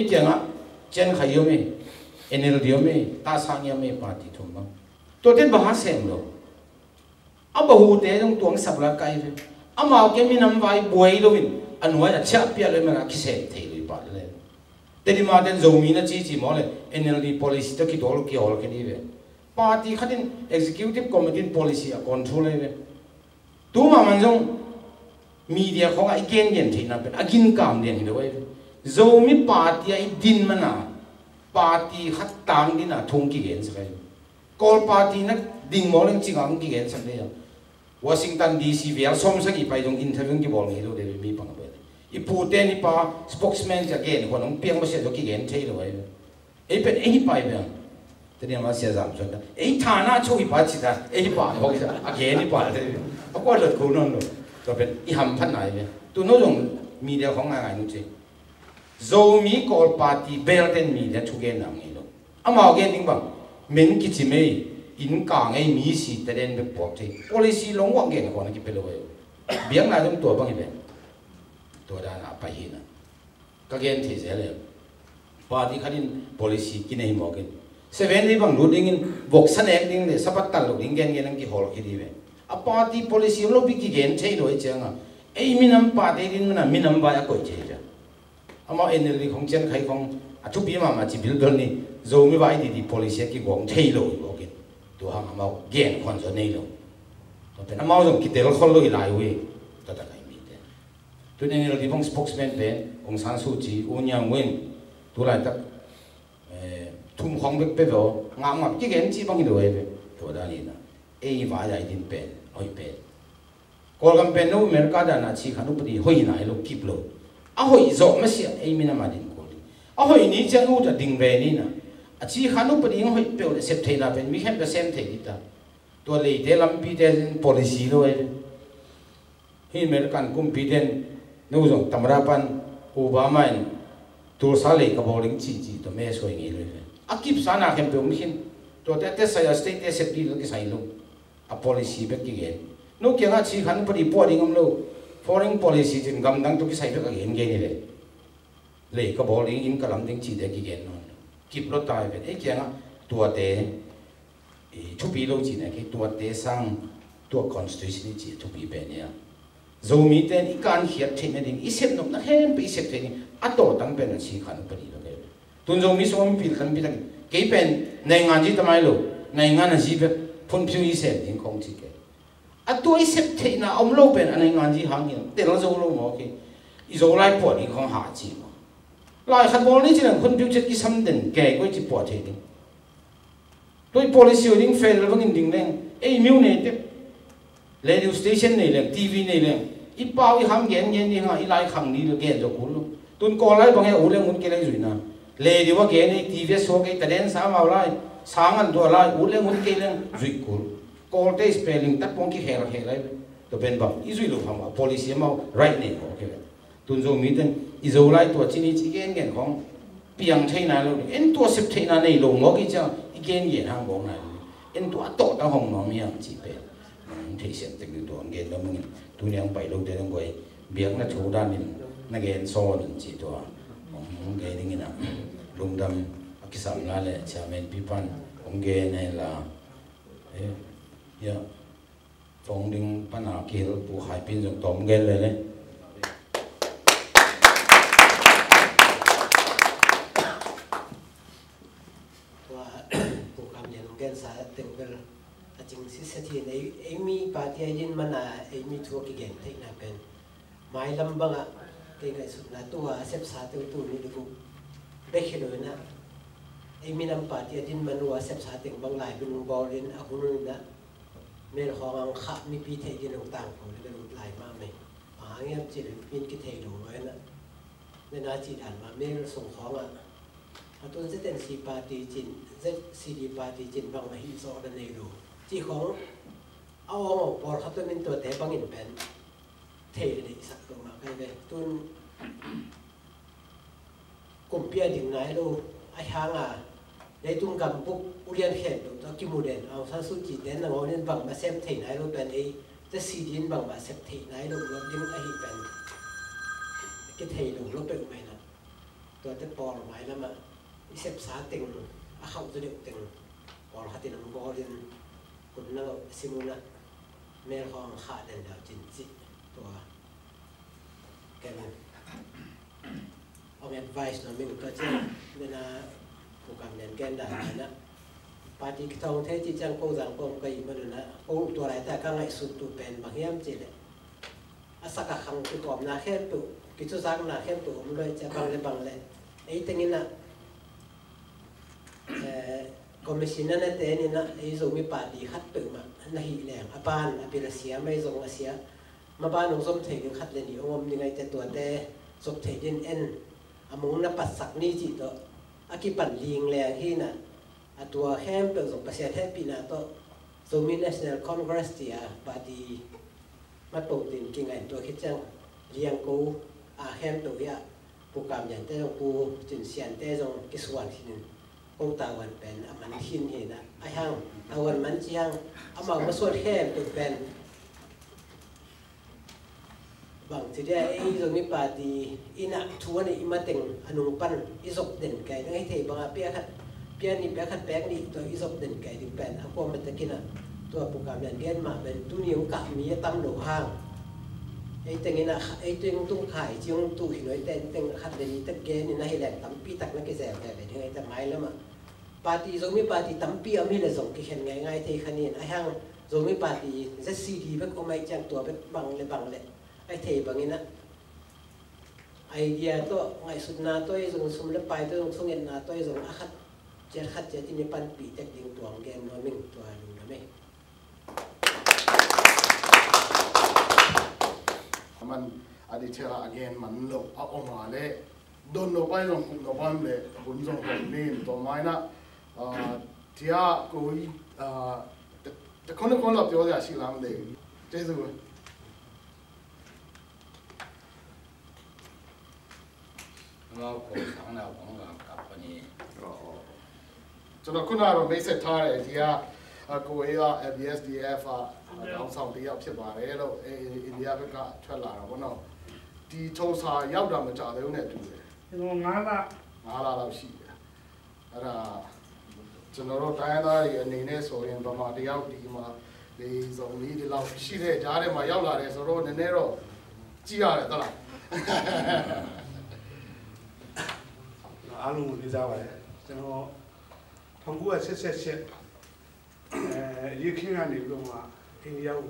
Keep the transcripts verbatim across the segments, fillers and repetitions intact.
Hih ciangah Ciankhai om e, N L D om e, Tahsa Ngiam om e, party thum bang. Tuate bang a sem lo. A bahute zong tuang sap la kai ve. Amau ke minam vai buai loin a nuai a chiahpiah lo i man a kisem thei lo i pah le. Tedim a ten Zomi na cici maw le, N L D policy tawh kituak lo kihawl khe dih ve. Party khat in executive committee in policy a control ahi ve. Tu mahmah zong media khawngah i gengen theihna pen a ginkam lian hi lo ahi ve. Zomi party ah i din mana party khat tang dina thu hong kigensak ahi ve. Kawl party na ding maw leng cingah hong kigensak dih a. Washington D C vial sawmsagih pai zong interview hong kibawl ngei lo dih ve mi pang a ve. I pute ni pa spokesman cia gen huan hong piang masia zong kigen thei lo ahi ve. Ei pen ei hi pai beng. Teni ama sia zam suan ta. Ei thana chu hi pa ci ta. Ei hi pa hok sa. A gen hi pa te. A kuat lot ko non lo. Tua pen i hamphat nai ve. Tu no zong media khong ngai ngai nu ci. Zomi Kawl party bel ten media thu gen nam ngei lo. Amau gen ding bang. Men kici mei. In ka ngei mi si te den bek puak thei. Policy long wang gen kona kipe lo ve. Biang na zong tua bang hi ve. Tua dan a pai hi na. Ka gen thei zel e. Party khat in policy kinei mawk in. Seven day bang lut dingin voksa nek ding le sapat tal lo ding gen gen ang kihawl khi dih ve. A party policy om lo pi kigen thei lo i cianga. Ei minam party din mana minam vai a koih thei cia. Amau N L D khong Ciankhai khong a thupi mahmah ci bilbel ni Zomi vai didi policy a kiguang thei lo i mawk in. Tua hang amau gen khon zo nei lo. Tua pen amau zong kitel khol lo i lai uh i. Tua tak ai mi te. Tun N L D bang spokesman pen Aung San Suu Kyi, U Nyang Win, tu laitak, eh, thum khong bek pe ve aw, ngam ngam kigen ci bang hi lo e ve. Tua dan hi na. Ei vai ai din pen hoih pen. Kawlgam pen no America dan a ci khan upadi hoih nai lo kip lo. A hoih zawh masiah ei minam a din kul ding. A hoih ni ciang ut a ding ve ni na. A ci khan upadi hoih peuh le sep theihna pen mi khem ka sem thei dita. Tua leite lampite policy lo e ve. Hih American kumpi ten no zong tamra pan Obama in Tulsa lei ka bawl ding cih cih tua me suai ngei lo hi ve. A kipsa na khempeuh om khin. Tuate a tesai a state te sep dih lo kisai lo. A policy bek kigen. No kiangah ci khan padi puah ding om lo. Foreign policy cin gamdang tua kisai bek a gen gen hi le. Lei ka bawl ding, inn ka lam ding cihte kigen nawn lo. Kip lo tai pen ei kiangah tuate i thupi lo cihna kei tuate sang tua constitution i cih thupi pen ia. Zomi ten i kankhiat theihna ding, i sepnopna khempeuh i sep theih ding a tawhtang pen a ci khan upadi lo kei. Tun Zomi sung a mipil kan pi tak kei pen naingan zi tamai lo, naingan a zi bek phunphiu i sem ding khong ci kei. A tua i sep theihna om lo pen a nei ngan zi hangin tel zo lo maw kei. I Zolai puah ding khong ha ci maw. Lai khat bawl ni ci leng khun piu cet kisam den kei koi ci puah thei ding. Tua i policy ho ding fail bangin ding leng ei miu nei tek. Radio station nei leng, T V nei leng. I pau i ham gen gen ni hanga i lai khang ni lo gen zo kul lo. Tun Kawl lai bang he u leng un kei leng zuina. Radio a gen ei, T V a suak ei, taden sa mau lai, sang an tua lai, u leng un kei leng zui kul. Kawlte spelling tak pawng kikhel khel lai. Tua pen bang i zui lo phamah policy amau right nei khawh kei ve. Tun Zomi ten i Zolai tua cini ci gen gen khawng piang theihna lo ding. En tua sep theihna nei lo mawk i ciang i gen gen hang bawk nai lo ding. En tua tawh ta hong nuam hiang ci pen. Nang theisiam tek ding tua gen lo mangin tuni ang pai lote dong guai biakna thu danin na gen sawn ci tua. Hong gen dingin a lungdam a kisam la le chairman pipan hong gen hen la. Eh, ya. Fong ding pana kihel Pu Khai Pin zong tawm gen lele. Tua Pu Kam Lian gensa teng bel a cing sitset hi. Ei, ei mi party a din mana ei mi thu a kigen theihna pen mailam bangah kei ngaihsutna tua a sepsa teng tu ni duk bek hi lo inah ei minam party a din man uh a sepsa teng bang lai bing bawl in a hun un inah mel khawng ang khah mipi theih din hong tangko le bel ut lai mahmah hi. Bang hang hiam cih le mipi in kithei lo lo inah nena cih dan mah mel sung khawngah a tun Z N C party cin, Z C D party cin bang ahi zawh na nei lo cih khawng a awng awng pawlkhat tua min tuate bangin pen thei le deihsak lo mah kai ve. Tun kumpi a ding nai lo a hianga leitung gambuk ulian khempeuh tawh a kimu den Aung San Suu Kyi ten nangawn in bangmah sem thei nai lo pen ei te si din bangmah sep thei nai lo luat ding ahi pen kithei lo lo peuh mai na. Tuate pawl mailamah i sepsa teng, a khauh zaw deuh teng pawlkhat in hong bawl in, kutna loh sim unah mel khawng khah den lau cin cih. Tua ken hong advice nuam ing. Tua ciang bena Pu Kam Lian gen dan inah party kithawng thei cih ciang ko zang ko hong ka hih manunah ko tua laita ka ngaihsut uh pen bang hiam cihleh a sak a khang kikawmna khempeuh, kicuzakna khempeuh om luai ciah bang le bang le ei teng inah, eh, commissioner nate in inah ei Zomi party khat peuhmah na hih leng a ban a bil a sia, mai zong a sia, ma ban hong zom thei ding khat le nih hong om ding aite tuate zop thei din en a mong na patsak ni cih tawh a kipan ling leng hi inah a tua khempeuh zong Pasian hehpihna tawh Zomi National Congress tia party matpo tin kingain tua khit ciang liangko a khempeuh hi ah Pu Kam Liante zong Pu Cin Siante zong kisuan khinin ko tavuan pen a man khin hi inah a hiang tavuan man ci hiang amau masuat khempeuh pen bang ci dia ei Zomi party inah thu a neih mateng a nung pan i zop den kai ding a hi thei banga pia khat pia nih pia khat pek nih tawh i zop den kai ding pen a kuamah takinah tua Pu Kam Lian gen mah pen tuni hong kah mi a tam lo hang ei teng inah ei teng tung khai ci hong tuh hi nuai ten teng khat le nih tak gen inah hi leng tampi tak na kizel veve ding ei ta mailamah party Zomi party tampi a om hi le zong kikhen ngaingai thei kha nin a hiang Zomi party Z C D bek om aih ciang tua bek bang le bang le ai thei bangin ah idea tawh ngaihsutna tawh i zong sum le pai tawh i zong thungetna tawh i zong a khat ciat khat ciat in i panpih tek ding tuang gen nuam ing tua lungdam ei. Man a detail a gen man lo a om a le don lo pai zong kum lo pai om le hun zong hom nin tua mainah tia ko i te khon khon lo tio tia si lam de. Jesu. Amau ko sang nau kong ga kap pani. Aw. Cun a khun a rawn beisei ṭha le tia a ko ei a M B S D F a a dang sang ti a phia ba le lo e India bek a thuat la ra bo no. Ti tho sa yau da ma cha de ne tu le. ကျွန်တော်ငါးလ ငါးလလောက်ရှိတယ်။ အဲ့ဒါကျွန်တော်တို့တိုင်းရင်းသားတွေအနေနဲ့ဆိုရင်ဗမာတယောက်ဒီမှာဒီစုံလီဒီလောက်ရှိတဲ့ကြားထဲမှာရောက်လာတယ်ဆိုတော့နည်းနည်းတော့ကြည့်ရတယ်သလား။ အားလုံးကိုလေးစားပါတယ်။ ကျွန်တော်ထောင်ကိုးရာရှစ်ဆယ့်ရှစ် အဲအရေးခင်းကနေပြီးတော့မှအိန္ဒိယကို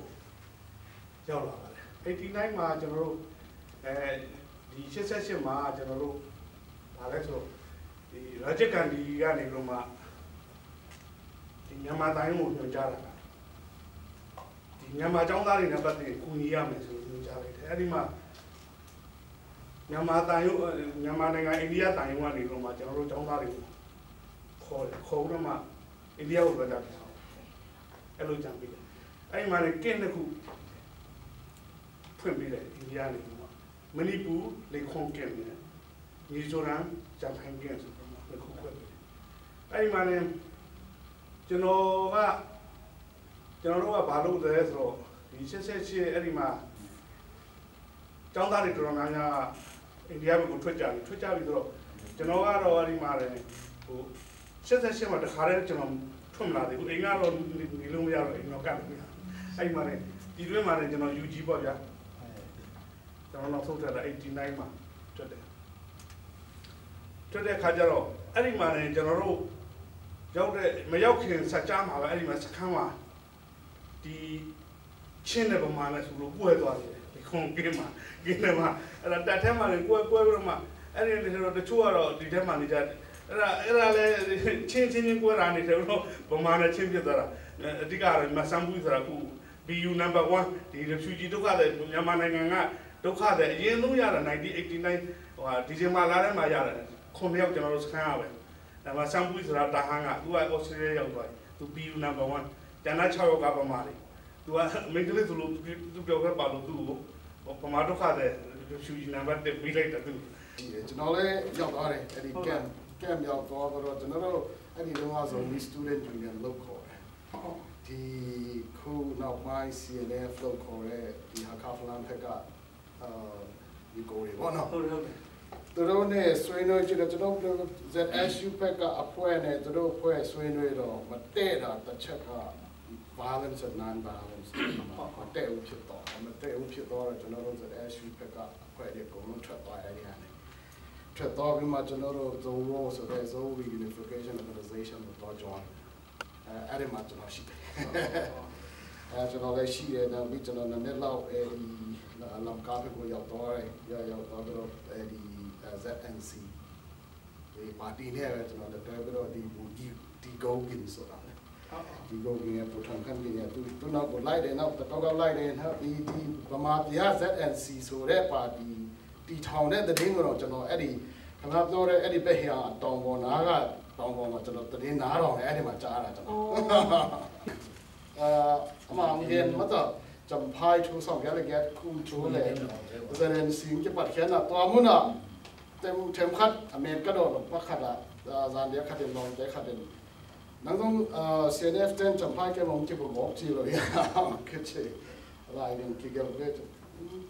ရောက်လာပါတယ်။ 89မှာကျွန်တော်တို့အဲဒီရှစ်ဆယ့်ရှစ်မှာကျွန်တော်တို့ဘာလဲဆိုတော့ဒီရာဂျစ်ဂန္ဒီကနေပြီးတော့မှဒီမြန်မာသံရုံးကိုညွှန်ကြားလာတာဒီမြန်မာကျောင်းသားတွေနဲ့ပတ်သက်ရင်ကူညီရမယ်ဆိုပြီးညွှန်ကြားလိုက်တယ်။ အဲဒီမှာမြန်မာသံရုံးမြန်မာနိုင်ငံအိန္ဒိယသံရုံးကနေပြီးတော့မှကျွန်တော်တို့ကျောင်းသားတွေကိုခေါ်တယ်ခေါ်ပြီးတော့မှ အိန္ဒိယကိုလွှဲတာဖြစ်အောင်အဲ့လိုကြံပေးတယ်အဲ့ဒီမှာလည်းကင့်နှစ်ခုဖွင့်ပေးတယ်အိန္ဒိယနေပြီးတော့မဏိပူလေခွန်ကင့်နဲ့မီဇိုရမ်ဂျပန်ကင့်ဆိုတော့နှစ်ခုခွဲပေးတယ်အဲ့ဒီမှာလည်းကျွန်တော်ကကျွန်တော်တို့ကဘာလုပ်လဲဆိုတော့ဒီရှစ်ဆယ့်ရှစ်အဲ့ဒီမှာကျောင်းသားတွေတော်တော်များများအိန္ဒိယဘက်ကိုထွက်ကြပြီထွက်ကြပြီဆိုတော့ကျွန်တော်ကတော့အဲ့ဒီမှာလည်းဟိုရှစ်ဆယ့်ရှစ်မှာတခါတည်းကျွန်တော်ထွက်မလာသေးဘူးအိမ်ကတော့နေလို့မရတော့အိမ်တော့ကပ်လို့မရအဲ့ဒီမှာလည်းဒီတွင်းမှာလည်းကျွန်တော် U G ပေါ့ဗျာကျွန်တော်နောက်ဆုံးထွက်တာ89မှာထွက်တယ်ထွက်တဲ့ခါကျတော့အဲ့ဒီမှာလည်းကျွန်တော်တို့ရောက်တဲ့မရောက်ခင်စကြားမှာပဲအဲ့ဒီမှာစခန်းမှာဒီ ချင်းနဲ့ဗမာနဲ့ဆိုလို့ကွဲသွားတယ်ဒီခုံကင်းမှာကင်းထဲမှာအဲ့ဒါတက်ထဲမှာလည်းကွဲကွဲပြီးတော့မှအဲ့ဒီနေတော့တချို့ကတော့ဒီထဲမှာနေကြတယ်အဲ့ဒါအဲ့ဒါလည်းချင်းချင်းချင်းကွဲတာနေတယ်တော့ဗမာနဲ့ချင်းဖြစ်သွားတာအဓိကတော့မဆန်းဘူးဆိုတာခု B U number one ဒီ refugee ဒုက္ခသည်မြန်မာနိုင်ငံကဒုက္ခသည်အရင်ဆုံးရတာ1989ဟိုဒီဇင်ဘာလထဲမှာရတယ်ခုနှစ်ယောက်ကျွန်တော်တို့စခန်းရပဲဒါမှဆန်းဘူးဆိုတာတာဟန်းကသူက Australia ရောက်သွားပြီသူ B U number one ကျန်တဲ့6ယောက်ကဗမာတွေသူကမိန်းကလေးသူလို့သူပြောခဲ့ပါလို့သူ့ကိုဗမာဒုက္ခသည်ဖြူကြီးနံပါတ်1ပေးလိုက်တာသူ့ကိုကျွန်တော်လည်းရောက်သွားတယ်အဲ့ဒီ camp camp ရောက်သွားတော့ကျွန်တော်တို့အဲ့ဒီတော့ဆို Zomi Student Union လို့ခေါ်တယ်ဒီခုနောက်ပိုင်း C N F လို့ခေါ်တဲ့ဒီ Hakha Falam ဘက်ကအာဒီကိုရီပေါ့နော်ဟုတ်တယ်ဟုတ်တယ် သူတို့နဲ့ဆွေးနွေးကြည့်တော့ ကျွန်တော်တို့ ဇက်အက်ယူ ဘက်ကအဖွဲ့နဲ့ သူတို့အဖွဲ့ဆွေးနွေးတော့ မတည့်တာတစ်ချက်က violence and non-violence မတည့်ဘူးဖြစ်သွားတယ်။ မတည့်ဘူးဖြစ်သွားတော့ ကျွန်တော်တို့ ဇက်အက်ယူ ဘက်ကအဖွဲ့တွေအကုန်လုံးထွက်သွားရတဲ့ဟာနဲ့ ထွက်သွားပြီးမှ ကျွန်တော်တို့ Zowo ဆိုတဲ့ Zowo Reunification Organization ကိုသွား join တယ်။ အဲအဲ့ဒီမှာကျွန်တော်ရှိတယ်။ အဲကျွန်တော်လည်းရှိတယ်။ နောက်ပြီးကျွန်တော်နည်းနည်းလောက်အဲဒီလမ်းကားဘက်ကိုရောက်သွားတယ်။ ရောက်ရောက်သွားပြီးတော့အဲဒီအဲ ဇက်အန်စီ ဒီပါတီနဲ့ပဲကျွန်တော်လက်တွဲပြီးတော့ဒီဘူဒီဒီဂိုဂင်ဆိုတာလေ။ ဒီဂိုဂင်ရဲ့ပူထောင်ခန့်ကင်ရဲ့သူသူနောက်ကိုလိုက်တယ်။ နောက်တစ်ခေါက်ကလိုက်တယ်။ နောက်ဒီဒီဗမာပြည်က ဇက်အန်စီ ဆိုတဲ့ပါတီတည်ထောင်တဲ့သတင်းကိုတော့ကျွန်တော်အဲ့ဒီခင်ဗျားပြောတဲ့အဲ့ဒီဘက်ဟိုင်တောင်ပေါ်နားကတောင်ပေါ်မှာကျွန်တော်သတင်းနားတော့တယ်။ အဲ့ဒီမှာကြားတာကျွန်တော်။ အဲအမှန်အင်မတန် Champhai ထူဆောင်ခဲ့တဲ့ ခုထူလေ ဇလန်စီကပတ်ခဲနာ သွားမှုနာ tem tem khat America တော့ပတ်ခတ်တာ ဇန်ဒီခတ်တယ် လောင်တဲခတ်တယ် နောက်ဆုံး အာ စီအန်အက်ဖ် တန် Champhai ကဲမုံချစ်ဖို့ မော်ချစ်လို့ရ ခက်ချေ လိုက်ရင် ကီကဲဝဲ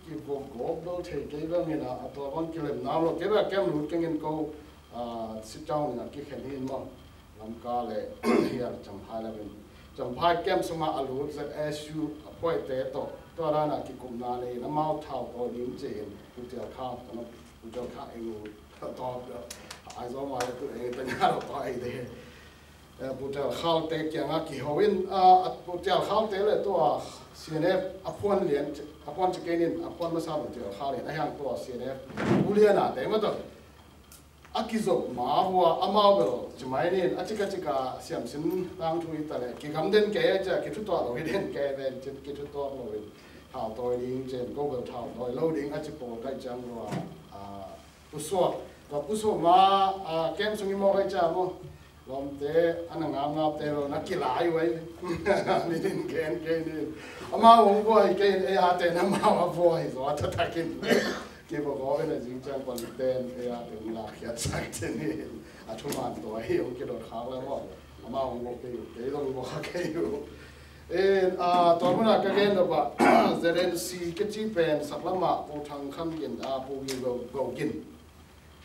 ကီဖို့ ကိုဘိုထဲကဲဘဲမင်းအတော်ဘန်ကလင်နာလို့ ကဲဘဲကဲမလို့ ကငင်ကို အာ စစ်ကြောင်းနဲ့ ကီခဲနေမှာ Lamka le hial Champhai le ben. Champhai camp sunga a lut, Z S U a phuaite tawh, tua dana kikumna le na mau thau tawi ding ci-in Pu Tial Khau, Pu Tial Khau eng u tawh, Aizawl ma le tu eng tanya lo pa ei de. Eh, Pu Tial Khau te kianga kiho in, ah, Pu Tial Khau te le tua C N F a phuan lian, a phuan ci kei nin, a phuan masa Pu Tial Khau lian, a hiang tua C N F, Pu Liana te ma tawh. A kizop ma hua amau bel ci mai nin a cika cika siamsin tangthu hi ta le kigam den kei a cia kithutuak lo hi den kei ven cin kithutuak lo in thau tawi ding cin ko bel thau tawi lo ding a ci pawl kai ciang rua a pusuak ka pusuak ma a kem sung i maw kai cia maw lawmte a na ngam ngam te lo na kilai wai ni din ken kei ni amau hong buai kei in ei a te na mau a buai zaw a tatakin. Kei bawk aw, en a zing ciang pali ten ei a teng lakkhiat sak te ni. A thuman tua hi hong kidot khak le maw. Amau hong bawk kei uh, kei zong bawk kha kei uh. En, a, tua hmunah ka gen lo bah, Z N C ka ci pen saklamah Pu Thang Kham Gin, a, Pu Gin Go, Go Gin.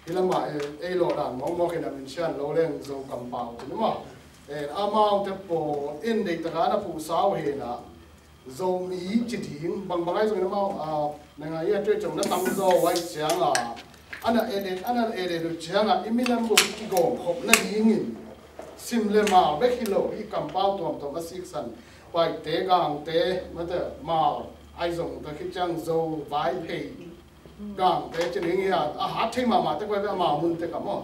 Hi lamah, eh, ei lawh dan mawkmawk in a min sian lo leng Zo kampau ci ni maw. En, amau te pawl in deitaka na puhsa uh hi na. Zomi ci ding bangbang ahi zongin amau a nanga i a tuai ciang na tamzaw ahi cianga a na edet a na edet uh cianga i minam uh kigawm khop nadingin sim le mal bek hi lo hi kampau tuamtuam a siksan paite gangte mate mal ahi zong ta khit ciang zo vai phei gangte ci ding hi a a hat thei mahmah te kuai ve a ma mun te ka maw.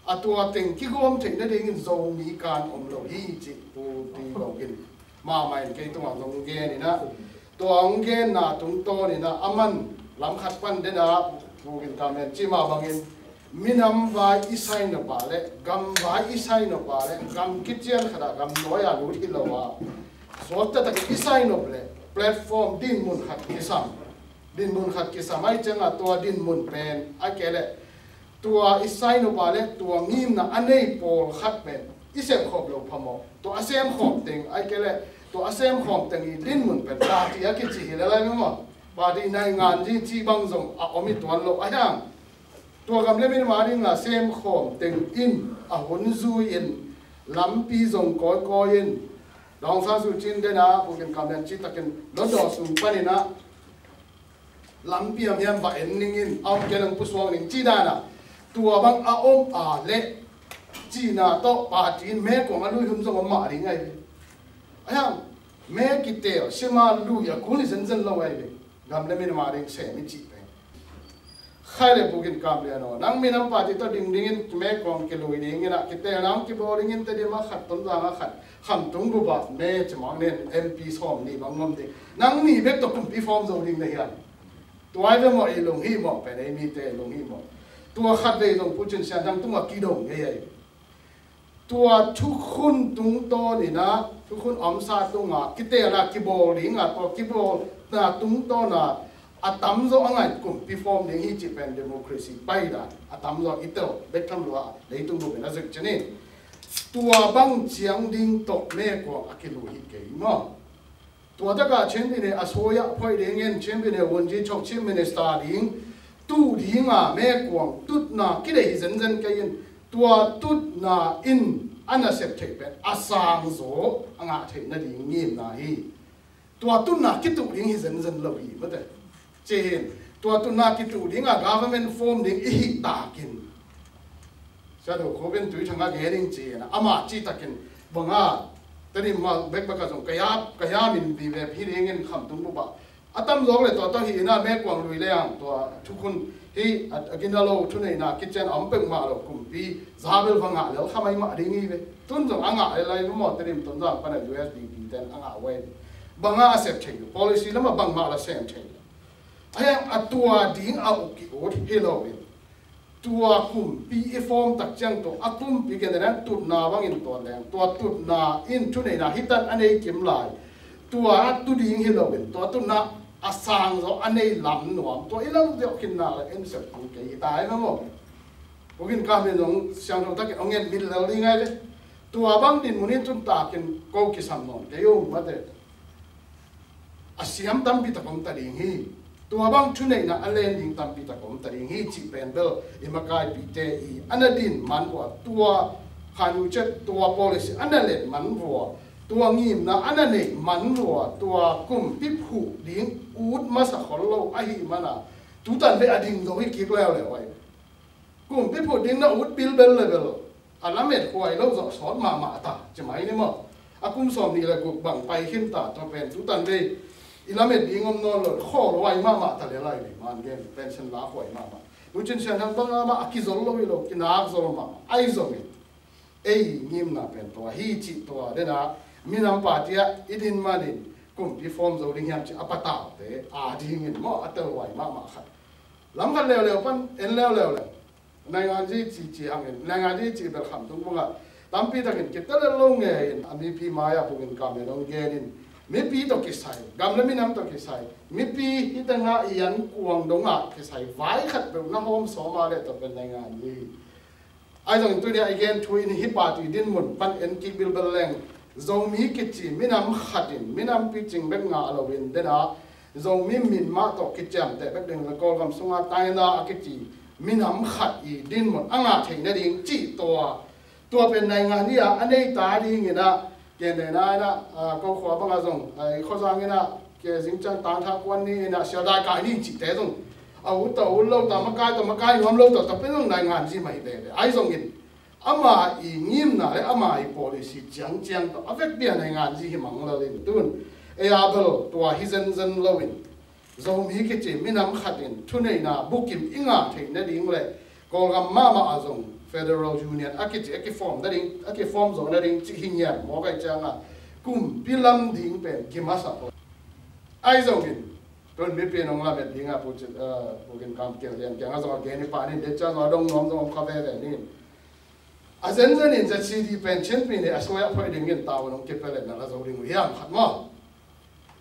A tua teng kigawm theih nadingin Zomi kan om lo hi cih Pu Ti Lo in mahmah in kei tungah zong gen inah tua hong genna tungtawn inah a man lam khat pan dena Pu Gin Kam Lian cih mah bangin minam vai i sai nop ah le gam vai i sai nop ah le gam kician khatah gam nuai ah lut hi lo a suakta takin i sai nop le platform dinmun khat kisam dinmun khat kisam ahi ciangah tua dinmun pen a kei le tua i sai nop ah le tua ngimna a nei pawlkhat pen i semkhawm lo phamawh tua a semkhawm teng ai kei le tua a semkhawm teng i dinmun pen party a kici hi le lai maw party nai ngan ci bang zong a om i tuan lo a hiang tua gam le minam a dingah semkhawm teng in a hun zui in lampi zong kawikawi in Daung San Suu Kyi dena Pu Gin Kam Lian citakin London sung paninah lampi a miam va en ningin a om kei lang pusuak ning ci dana tua bang a om a le cina tawh party in me kuang a lui hun zong om mah ding ahi ve. A hiang me kitel sima lui a kul hi zenzen lo ahi ve. Gam le minam a ding sem i cih pen. Khai le Pu Gin Kam Lian aw nang minam party tawh ding dingin me kuang kilui dingin a kitel nang kibawl dingin te dim a khat ton zang a khat Khamtung bup ah me cimang nen M P sawm nih bang ngom ding nang nih bek tawh kumpi form zo ding na hiam? Tuai ve maw i lung hi maw pen ei mite lung hi maw? Tua khat vei zong Pu Cin Sian Thang tungah kidong ngei ahi. Tua thukhun tungtawn inah thukhun omsa tungah kitela kibawl dingah tua kibawlna tungtawnah a tamzaw a ngaih kumpi form ding hi cih pen democracy paida a tamzaw i tel bek tham lua leitung bup in a zik cinin. Tua bang ciang ding tawh me kuang a kilu hi kei maw? Tua takah Chin Pyine a suai ah phoih dingin Chin Pyine Wunji Chok Chief Minister ding Tu dinga mekuang tutna kideih hi zenzen kei in, tua tutna in a nasep theih pen a sangzaw a ngah theih nading ngimna hi. Tua tutna kituh ding hi zenzen lo hi mate. Ci hi in, tua tutna kituh dinga government form ding i hih takin, Sia Do Kho Vin Tui Thang a gen ding ci hi in, ama cih takin banga Tedim ma bekbek a zong ka ya, ka ya min vive hi dingin Khamtung bup ah a tamzaw le tua tawh hi in a, mekuang lui le ang tua thukhun hi a, a gina lo, thuneihna kician a om peuhmah lo, kumpi za bel va ngah lel kha mai mah ding hi ve. Tun zong a ngah lel lai maw, Tedim, Tonzang pan a U S D P ten a ngah uh hi. Banga a sep thei uh, policy lamah bangmah la sem thei uh. A hiang a tua ding a uk ki ut hi lo in, tua kumpi i form tak ciang tawh a kumpi gen dena tutna bangin tua leng, tua tutna in thuneihna hitan a nei kim lai. Tua tu ding hi lo in, tua tutna a sangzaw a nei lam nuam, tua i lam ziau khin nak le en sep pang kei hi ta hi maw. Pu Gin Kam in zong siangtho takin hong en mit lel ding hi ve. Tua bang dinmun in tun takin ko kisam nawn kei ung mate. A siam tampi tak om ta ding hi. Tua bang thuneihna a len ding tampi tak om ta ding hi cih pen bel i makaipite i a na din man uh a, tua Khan Yun Chet, tua policy a na len man uh a, tua ngimna a na neih man uh a, tua kumpi phuh ding ut masa khol lo ahih mana tutan ve a ding zo hi kik leuleu ahi. Kumpi phuh ding na ut bilbel le bel a lamet huai lo zawh sawt mahmah ta, ci mai ni maw. A kum sawm nih le guk bang pai khin ta, tua pen tutan vei i lamet ding om nawn lo, khawl huai mahmah ta le lai vei, man gen pension la huai mahmah. Nu Cin Sian Thang bang amah a kizol lo hi lo, kinak zol mahmah. Ahi zongin ei ngimna pen tua hi cih, tua dena minam party ah i din manin kumpi form zo ding hiam cih a pataute a dingin maw, a tel huai mahmah khat. Lam khat leuleu pan en leuleu le. Nainganzi cici hangin, nainganzi ci bel Khamtung bungah tampi takin kitel lo ngei in, a mipi mai-ah Pu Gin Kam in hong gen in, mipi tawh kisai, gam le minam tawh kisai, mipi hih tengah i an kuang dongah kisai vai khat beuh na hawm sawm a le tawh pen nainganzi. Ahi zongin tuni-ah i gen thu in hih party dinmun pan en kik bilbel leng, Zomi kici minam khat in, minam picing bek ngah loin dena Zomi min mah tawh kiciamteh bek ding le Kawlgam sunga taina a kici minam khat i dinmun a ngah theih nading cih tua, tua pen naingan hi a, a nei ta dingin ah, ken nei na in ah, a, ko khua bangah zong, a, i khuazang in ah, ke zingciang tangtha kuan ni in ah, sialdai kai ni cihte zong a ut tawh ut lo ta, makai tawh makai nuam lo ta, ta pen zong naingan zi mah hi veve. Ahi zongin ama i ngimna le ama i policy ciangciang tawh a vekpi a naingan zi hi mang lel in tun. Ei a bel tua hi zenzen loin Zomi kici minam khat in thuneihna bukim i ngah theih nading le Kawlgam mahmah ah zong Federal Union a kici a kiform nading, a kiform zo nading cih hi ngiat mawk ahi cianga kumpi lam ding pen kimasa. Ahi zongin tun mipi in hong lamet dingah Pu Cin, a, Pu Gin Kam Kial Lian kiangah zong a gen hi pah nin, dei ciang zong a dong nuam zong om kha veve nin. A zenzen in Z C D pen Chinpi nih a suai a phoih dingin tavuan hong kipia le na la zo ding uh hiam khat maw.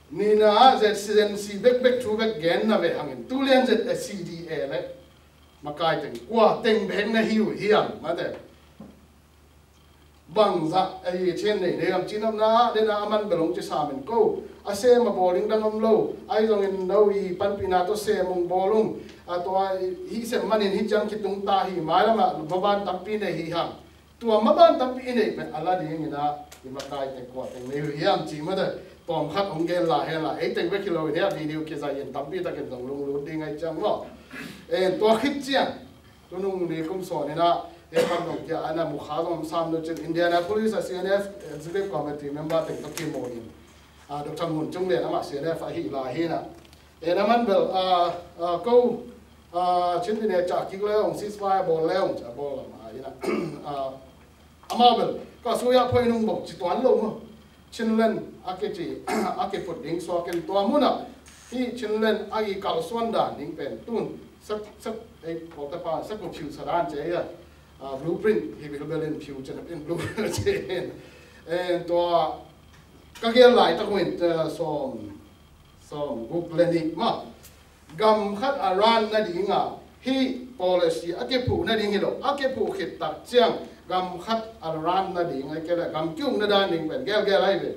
Nina Z C, Z C bekbek thu bek gen na ve hangin tu lian Z C D A le makai teng kua teng bek na hi uh hiam mate. Bangzah ahi chin nei nei lam cinopna dena a man bel hong ci sam in ko. A sem a bawl ding dang om lo. Ahi zongin no i panpihna tawh sem hong bawl ung. A tua hih sem manin hih ciang kitung ta hi, mailamah maban tampi nei hi hang. Tua maban tampi i neih pen a la dingin ah i makaite kua teng nei uh hiam cih mate. Tawm khat hong gen la hen la, ei teng bek hi lo in hia video kizai in tampi takin zong lunglut ding ahi ciang maw. En tua khit ciang Tunung ni kum sawm in ah, he pan dong kia, ana mukha zong sam lo cin Indianapolis a C N F Executive Committee member teng tawh kimu in, a, Doctor Ngun Cung Lian amah C N F ahi lai hi na. E na man bel, a, a, ko, a, Chin Pi ne ca kik le ong, ceasefire bawl le ong, ca bawl lam ahi na. A, amau bel ka suya phoih nung bok ci tuan lo maw. Chinland a kici a kiput ding suakin tua munah hih Chinland a i kalsuan dan ding pen tun sak, sak, ei, kawlta pa sak ko phiu sa dan ci a, a, blueprint hi bilbelin phiu cin a pen blueprint ci in. En tua ka gel laitak uh in, a, sawm, sawm guk le nih mah gam khat a run nadinga hih policy a kiphuh nading hi lo, a kiphuh khit tak ciang gam khat a run nading, a kei le gam kiukna dan ding pen gelgel ahi ve.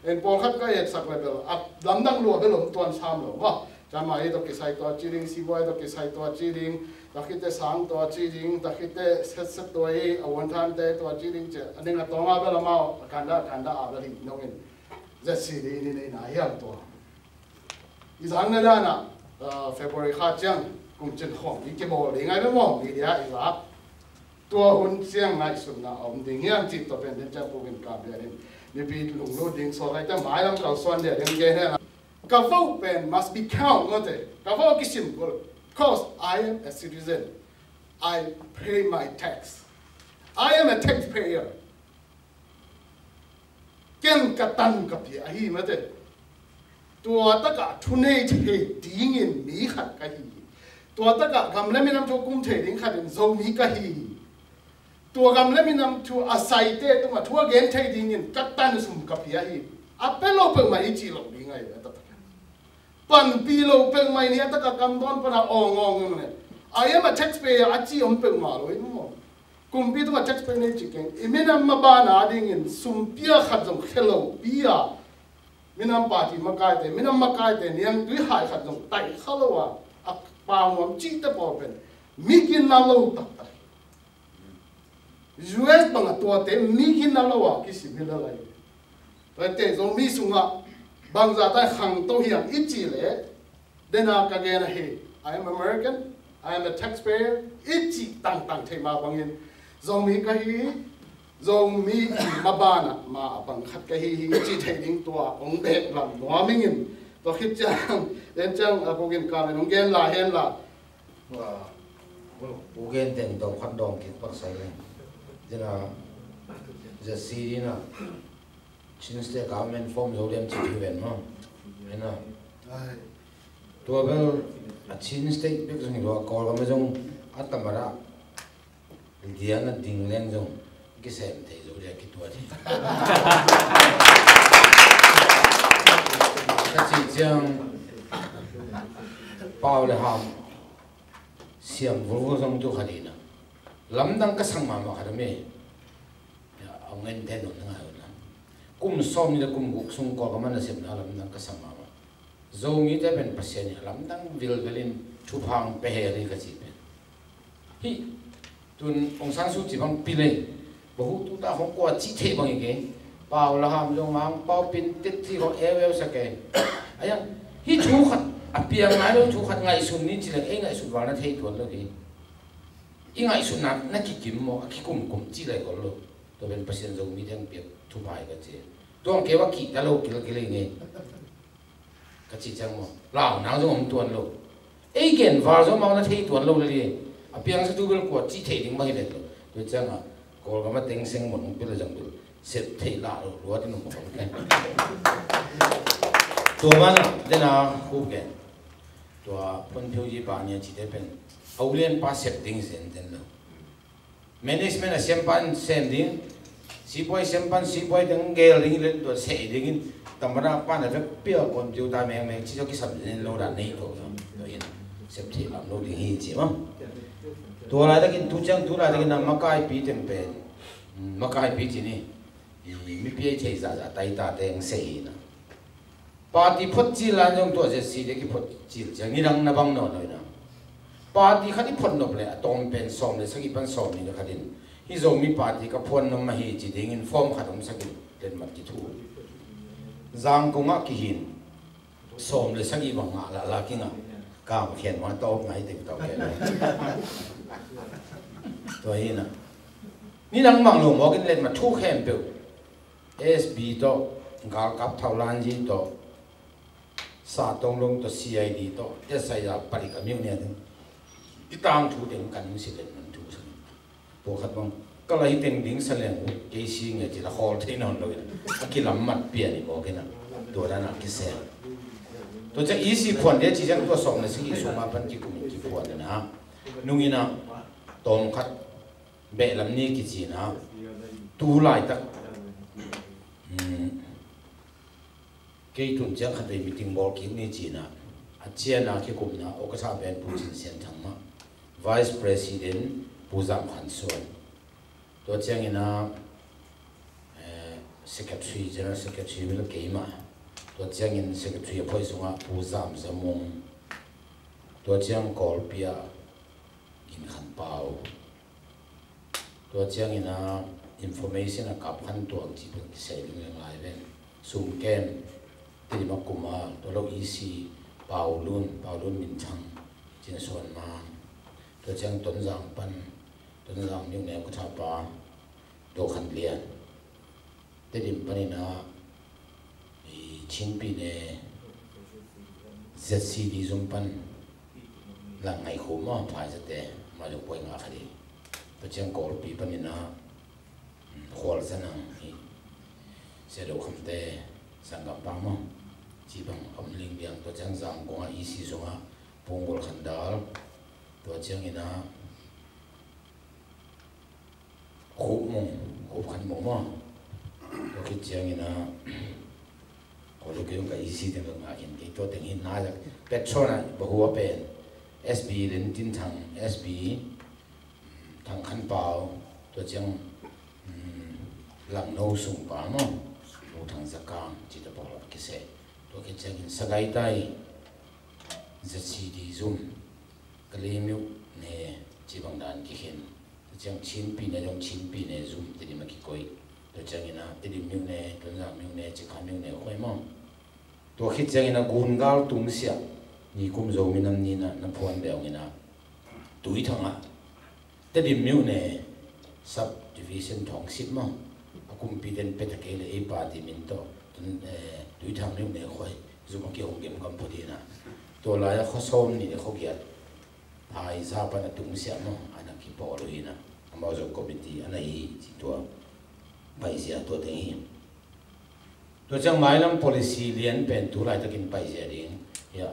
En pawlkhat ka etsak le bel a lamdang lua bel om tuan sam lo maw. Ama i tawh kisai tua ci ding, sibuai tawh kisai tua ci ding, takhite sang tua ci ding, takhite setset tua i a wanthante tua ci ding ci a, a ning a tawng a bel amau a kanda, a kanda a bel hi nongin. Zet si di ni nei na hiam tua. I zang na dan a, ah, February kha ciang kum cin khawng i kibawl ding ai bel maw, media i zak. Tua hun ciang ngaihsutna a om ding hiam cih tua pen den ciang Pu Gin Kam bia in mipi lunglut ding, sual laite mailam kalsuan dia ding gen hen. Ka vote pen must be count, mate. Ka vote kisim kul. Cause I am a citizen. I pay my tax. I am a taxpayer. Ken ka tan ka pia ahi, mate. Tua takah thu nei thei dingin mi khat ka hi. Tua takah gam le minam thu kum thei ding khatin Zomi ka hi. Tua gam le minam thu a saite tungah thu a gen thei dingin ka tan sum ka pia hi. A pia lo peuhmah i cih lo ding ahi a taktak. Panpih lo peuhmah i ni a takah kam dawn pana awng awng in le. I am a taxpayer a ci om peuhmah lo in maw. Kumpi tungah taxpayer nei ci keng. I minam maban a dingin sum pia khat zong khe lo pi a, minam party makaite, minam makaite niangtui hai khat zong taih kha lo a, a pau nuam cihte pawl pen mi ginna lo taktak. U S bangah tuate mi ginna lo a kisim hi lel ahi. Tuate Zomi sungah bangzah ta khangto hiam i cih leh, dena ka gen ahi, I am American, I am a taxpayer, i cih tangtang thei mah bangin, Zomi ka hi, Zomi i mabanah ma a bang khat ka hi hi, i cih thei ding tua hong bek lam nuam ingin. Tua khit ciang, den ciang, a, Pu Gin Kam in hong gen lai hen la. Pu Gin teng tawm khat dawng kik pak sai leng. Dena, Z C D na. Chin State government form zo liam ci hi ven maw. Ena. Tua bel a Chin State bek zong hi lo a Kawlgam a zong a tamada diang a ding leng zong kisem thei zo liam kituat hi. Ka cih ciang pau le ham siam vulvul zong tu khat hi na. Lamdang ka sang mahmah khat a mi. Ya, a ngen te nong na ngai na. Kum sawm ni le kum guk sung Kawlgam a nasepna lamdang ka sang mahmah. Zomite pen Pasian in a lamdang vilvelin thupha hong pia hen hi ka ci pen. Hi, tun Aung San Suu Kyi bang pi lei. Bahu tuta hong kua cih thei bang hi kei. Pau la ham zong mang, pau pin tit ci hong eu eu sa kei. Ayang, hi thu khat, a piang ngai lo thu khat ngaihsun ni ci leng, ei ngaihsun val na thei tuan lo hi. I ngaihsutna na kikim maw, a kikumkum cih lai kol lo. Tua pen Pasian Zomite hong piak thupha hi ka ci. Tua hong keu a kihta lo kilkil hi ngei. Ka cih ciang maw, lau nang zong om tuan lo. Ei gen val zong amau na thei tuan lo le li. A piangsa tu bel kua cih thei ding mah hi vet lo. Tua ciang a, Kawlgam a teng seng mun hong pil a zang bel sep thei lah lo, luat in um kong ken. Tua man a, den a khup ken. Tua Phun Phyo Yi pa nia cite pen a ulian pa sep ding zen den lo. Management a siam pan sem ding, sipuai siam pan sipuai ding gel ding le tua seh dingin tamada pan a vek pia kon jiu ta meng meng ci zo kisam zen lo dan nei ko zo. Tua in sep thei lam lo ding hi ci ma. Tua lai takin tu ciang tu lai takin a makaipi teng pen, makaipi ci ni. Mipi ei thei zahzah tai ta teng seh hi na. Party phot cil lai zong tua Z C D kiphot cil ciang nidang na bang nawn lo hi na. Party khat i phot nop le a tawm pen sawm le sagih pan sawm ni le khat in hi Zomi party ka phuan nop mah hi ci dingin form khat om sakin letmat kithu. Zangkong ah kihin sawm le sagih bang ngah lala kingah kam khen ma tawk ngai tek tawk khen. Tua hi na. Nidang mang lo mawkin letmat thu khempeuh. S B tawh, galkap Thaulanji tawh, Sa Tong Lung tawh, C I D tawh, S I R palik a miu nia ding. I tangthu ding kan si len man thu sa. Tua khat bang, ka lai teng ding sa leng, kei si nge ci la khawl thei nawn lo in. A kilam mat pian i mawk in a. Tua dan a kisel. Tua ciang i si phuan dia ci ciang tua sawm le sagih sung a pan kikum in kiphuan in a. Nung in a, tawm khat, Behlam ni kici na, tu laitak, um, kei tun ciang khatvei meeting bawl kik ni ci na, a cian a kikumna, awkasa pen Pu Cin Sian Thang mah, Vice President Pu Zam Khan Suan. Tua ciangin a, eh, Secretary, General Secretary mil keimah. Tua ciangin Secretary a phuai sungah Pu Zam Za Mung, Tua ciang Kawlpi ah Gin Khan Pau, tua ciangin ah information a Kap Khan Tuang cih pen kisei lunglen lai ven. Sum kem, Tedim a kum a tua lo E C Pau Lun, Pau Lun Min Thang, Cin Suan Mang, tua ciang Tonzang pan, Tonzang Myone a kutha pa Do Khan Lian, Tedim panin ah i Chin Pyine Z C D zum pan Lang Ngai Khum maw, Phai Zate, amah zong pawi ngah kha ding. Tua ciang Kawlpi panin ah Khual Za Nang hi, Sia Do Kham Te, Sangam Pa maw, ci bang om ling biang. Tua ciang Zangkong ah E C sungah Pung Gol Khan Dal, tua ciangin ah Khup Mung, Khup Khan Mung maw. Tua khit ciangin ah Kawlpi kei ka E C teng ka ngah khin kei, tua teng hi na. Petron ah Bahua pen S B Len Tin Thang, S B Thang Khan Pau, tua ciang um, Langno sung pa maw, Lo Thang Za Kang cih te pawl a kisei. Tua khit ciangin Sagaing Tai Z C D zum, Kalaymyo ne ci bang dan kikhin. Tua ciang Chin Pyine zong Chin Pyine zum, Tedim a kikoih. Tua ciangin ah Tedim Myone, Tonzang Myone, Cikha Myone khuai maw. Tua khit ciangin ah Gungal Tungsiah, nikum Zomi Nam Ni in ah na phuan deuh in ah Tuithang ah Tedim Myone subdivision thong sit maw, a kumpite'n pia ta kei leh ei party min tawh tun, eh, Tuithang Myone khuai zum a kihong gemgam phot in ah, tua lai-ah khua sawm nih le khua giat Phaiza pan a Tungsiah maw, a na kipawl uh hi in ah, amau zong committee a na hi ci. Tua paizia tua teng hi. Tua ciang mailam policy lian pen tu laitakin paizia ding hi a,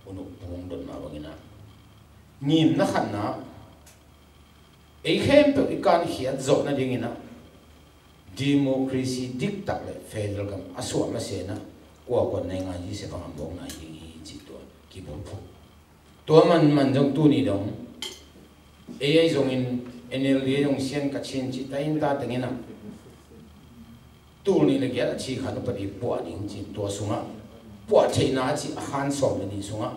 U Nup Pung dot mah bangin ah, ngimna khatna, ei khempeuh i kankhiat zawh nadingin ah democracy diktak le federal gam a suah masiah in ah kuakua nei ngai hi se bang a mawk nai ding hi ci. Tua kibulphuh. Tua manman zong tuni dong ei, ei zongin N L D a zong sian ka chin cih ta in, ta tengin ah tul nih le giat a ci khan upadi puah ding ci-in, tua sungah puah theihna a cih a khan sawm le nih sungah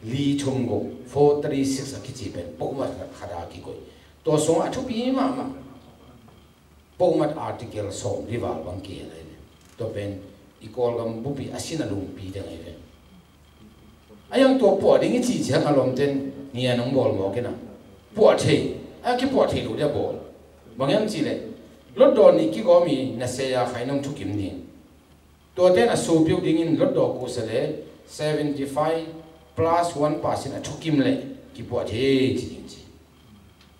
li thum guk, four three six a kici pen pohmat khat a kikoih. Tua sungah a thupi mahmah pohmat article sawmli val bang kihel ahi ve. Tua pen i Kawlgam bup i a sin a lungpi teng ahi ve. A yang tua puah ding i cih ciang a lawmte'n ngian hong bawl mawk in ah, puah thei, a kipuah thei loh dia bawl. Bang hiam cih leh Hlutdaw nih kigawm i Naseya Khainong thukim ding. Tuate'n a supiuh dingin Hlutdaw kuhsa le seventy five plus one percent a thukim leh kipuah thei ci ding ci.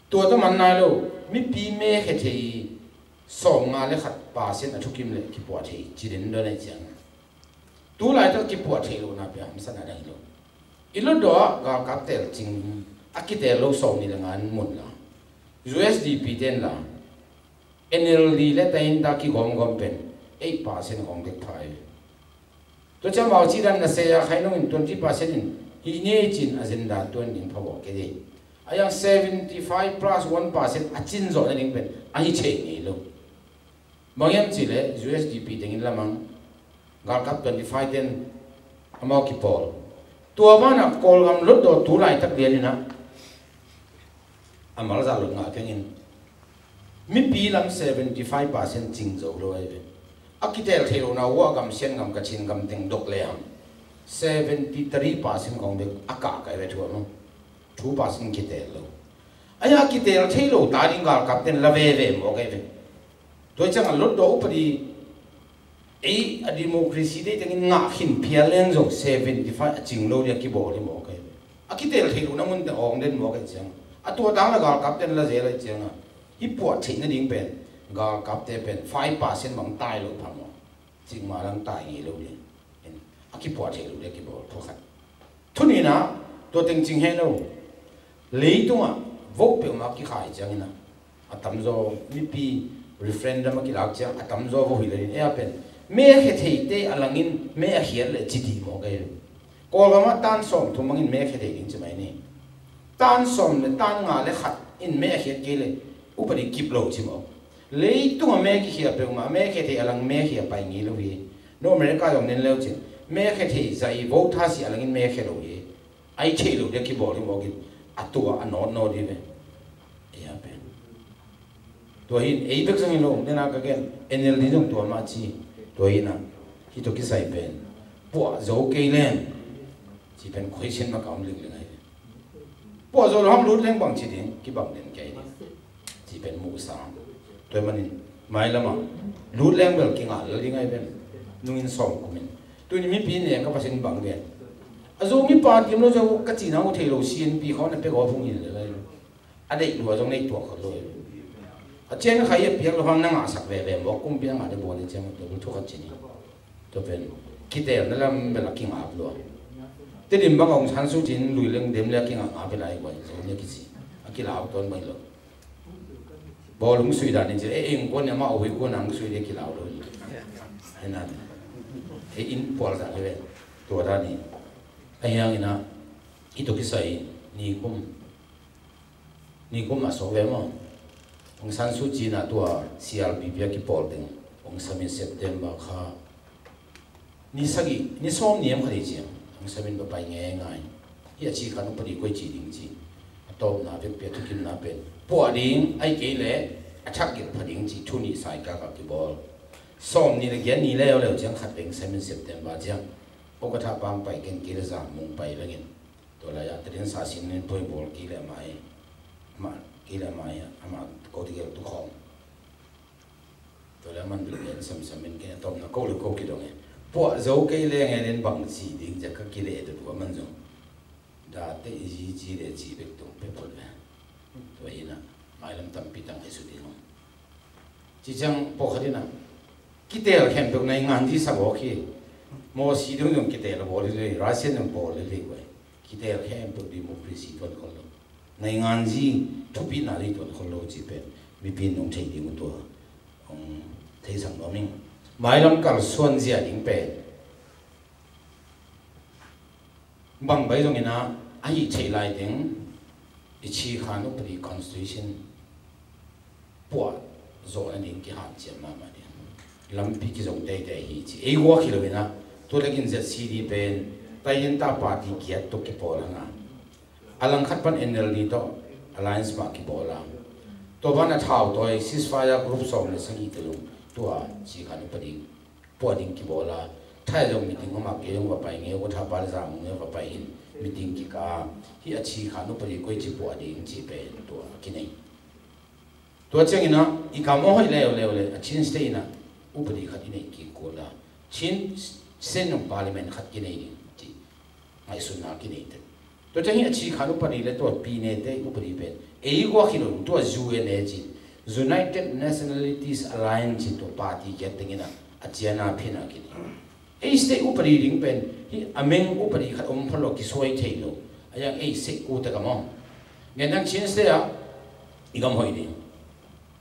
Tua tawh man nai lo, mipi mekhia thei sawmnga le khat percent a thukim leh kipuah thei ci den dawn ahih ciang, tu laitak kipuah theih lohna pia hamsatna dang hi lo. I Hlutdaw ah galkap teel cing a kiteel lo sawmnih le nga in mun la, U S D P te'n la, N L D le ta in ta kigawmgawm pen eight percent khawng dek pha hi. Tua ciang amau cih dan Naseya Khainong in twenty percent in hih ni ei ci-in agenda tuan ding pha bawh kei ding. A yang seventy five plus one percent a cin zawh nading pen a hi thei ngei lo. Bang hiam cih leh U S D P tengin lamang galkap twenty five te'n amau kipawl. Tua banah Kawlgam Hlutdaw tu laitak lian in ah a malzah lot ngah keng in, mipi lam seventy five percent cing zo lo ahi ve. A kiteel theih lohna uh a gam Sian gam, Kachin gam teng dok lehang seventy three percent khawng bek a kah ka hi ve, thu a maw. Two percent kiteel lo. A ya kiteel thei lo ta ding galkap te'n la veve mawk ahi ve. Tua ciang a Hlutdaw upadi ei a democracy day tengin ngah khin phial leng zong seventy five a cing lo dia kibawl hi mawk ahi. A kiteel theih lohna mun teng awng den mawk ahih ciang, a tua tang la galkap te'n la zel ahih ciang a, hih puah theih nading pen galkapte pen five percent bang tai lo pha maw. Cikmah lang tai ngei lo ding. A kipuah theih lo dia kibawl, thu khat. Thu nihna, tua teng cing hen lo. Leitungah vote peuhmah a kikhai ciangin ah, a tamzaw mipi referendum a kilak ciang a tamzaw vote hi lo ding. Ei a pen mekhia theite a langin me a khiat leh ci dih mawk ahi lo. Kawlgam ah tan sawmthum bangin mekhia thei ding ci mai ni. Tan sawm le tan nga le khat in me a khiat kei leh upadi kip lo ci mawk. Leitungah me kikhia peuhmah, mekhia thei a lang mekhia pai ngei lo hi. No America zong nen leu cin, mekhia thei zah i vote tha sih a langin mekhia lo hi. Ai thei lo dia kibawl hi mawk in a tua a nawt nawt hi ve. Ei a pen tua hin ei bek zong hi lo, nena ka gen, N L D zong tua mah ci. Tua hi na, hih tua kisai pen puah zo kei leng ci pen khuaisian mah ka om lingling ahi ve. Puah zo lo hang lut leng bang ci ding, kibang den kei ding ci pen muhsa. Tua manin mailamah lut leng bel kingal ding ahi pen nungin sawm kumin tuni mipi nen ka Pasian bang gen a zo mipa tim lo zo ka cina uh thei lo C N P khawng na pek aw phung hi le lai lo. A deih lua zong nei tuak khol lo hi. A cian khai a piak lo hang na ngahsak veve mawk kumpi na ngah de buan i ciang tua thu khat cini. Tua pen kitelna lam bel a kingap lua. Tedim bang Aung San Suu Kyi lui leng dem le a kingap ngap hi lai guai zo ni a kici. A kilau tuan bai lo. Bawlung sui dan in ci e eng kuan ni amah a hui kuan ang sui de kilau lo hi. Hena e in pual zang hi ve. Tua dan hi. A hiang ina i tua kisai ni kum Ni kum a sawk ve maw? Aung San Suu Kyi na tua C R P P a kipawl ding Aung San in September kha ni sagih, ni sawm ni em kha dei ciang Aung San in va pai ngeingai. Hi a ci khan upadi koi ci ding ci. A tawpna vekpi a thukimna pen puah ding ai kei le a thak gil pha ding ci thu nih sai kaka kibawl. Sawm ni le giat ni leuleu ciang khat veng Aung San in September ciang Okatha pang pai ken kei le zam mung pai lengin Tua lai-ah tadin sa sin nin poi bawl kei le amah hi. Amah kei le amah hi. Amah ko tigel tu khawng. Tua lai-ah man bil gen samsam in kei a tawmna ko le ko kidong hi. Puah zo kei le ngen in bang ci ding zia ka kile tu tua man zong. Da te i zi ci le ci bek tung pe pol ve. Tua hi na mailam tampi tang he su ding hong. Ci ciang pawlkhat in a kitel khempeuh naingan zi sa bawk hi. Mawsi dong zong kitel a bawl hi lei, Russian zong bawl hi lei guai. Kitel khempeuh democracy tuan khol lo. Naingan zi thupina zi tuan khol lo ci pen mipi in hong thei ding uh tua hong theisak nuam ing. Mailam kalsuan zia ding pen Bang bai zongin ah a hih theih lai teng i Cikha upadi constitution puah zawh nading kihanciam mahmah ding. Lampi kizong teitei hi ci. Ei guak hi lo in ah tu lekin Z C D pen tainta party giat tuk kipawl hang a, a langkhat pan N L D tawh alliance mah kibawl a, tua ban a thau tawi ceasefire group sawm le sagih te lung tua Cikha upadi puah ding kibawl a, thai zong meeting om a, kei zong va pai ngei, Ukatha pa le Zam Mung le va pai in meeting kika a, hih a Cikha upadi koi ci puah ding ci pen tua kinei. Tua ciangin ah i kam aw hoih leuleu le a Chin State in ah upadi khat i neih kik kul a, Chin State in parliament khat kinei ding ci. Ngaihsutna kinei te. Tua ciang hi a Cikha upadi le tua Pyine te upadi pen ei guak hi lo, tua U N A ci, United Nationalities Alliance ci, tua party kiat tengin a, a ciana phin a kinei. Ei state upadi ding pen hi a meng upadi khat om phot lo, kisuai thei lo. A yang ei state ku te ka maw. Ngen dang Chin State ah i gam hoih ding,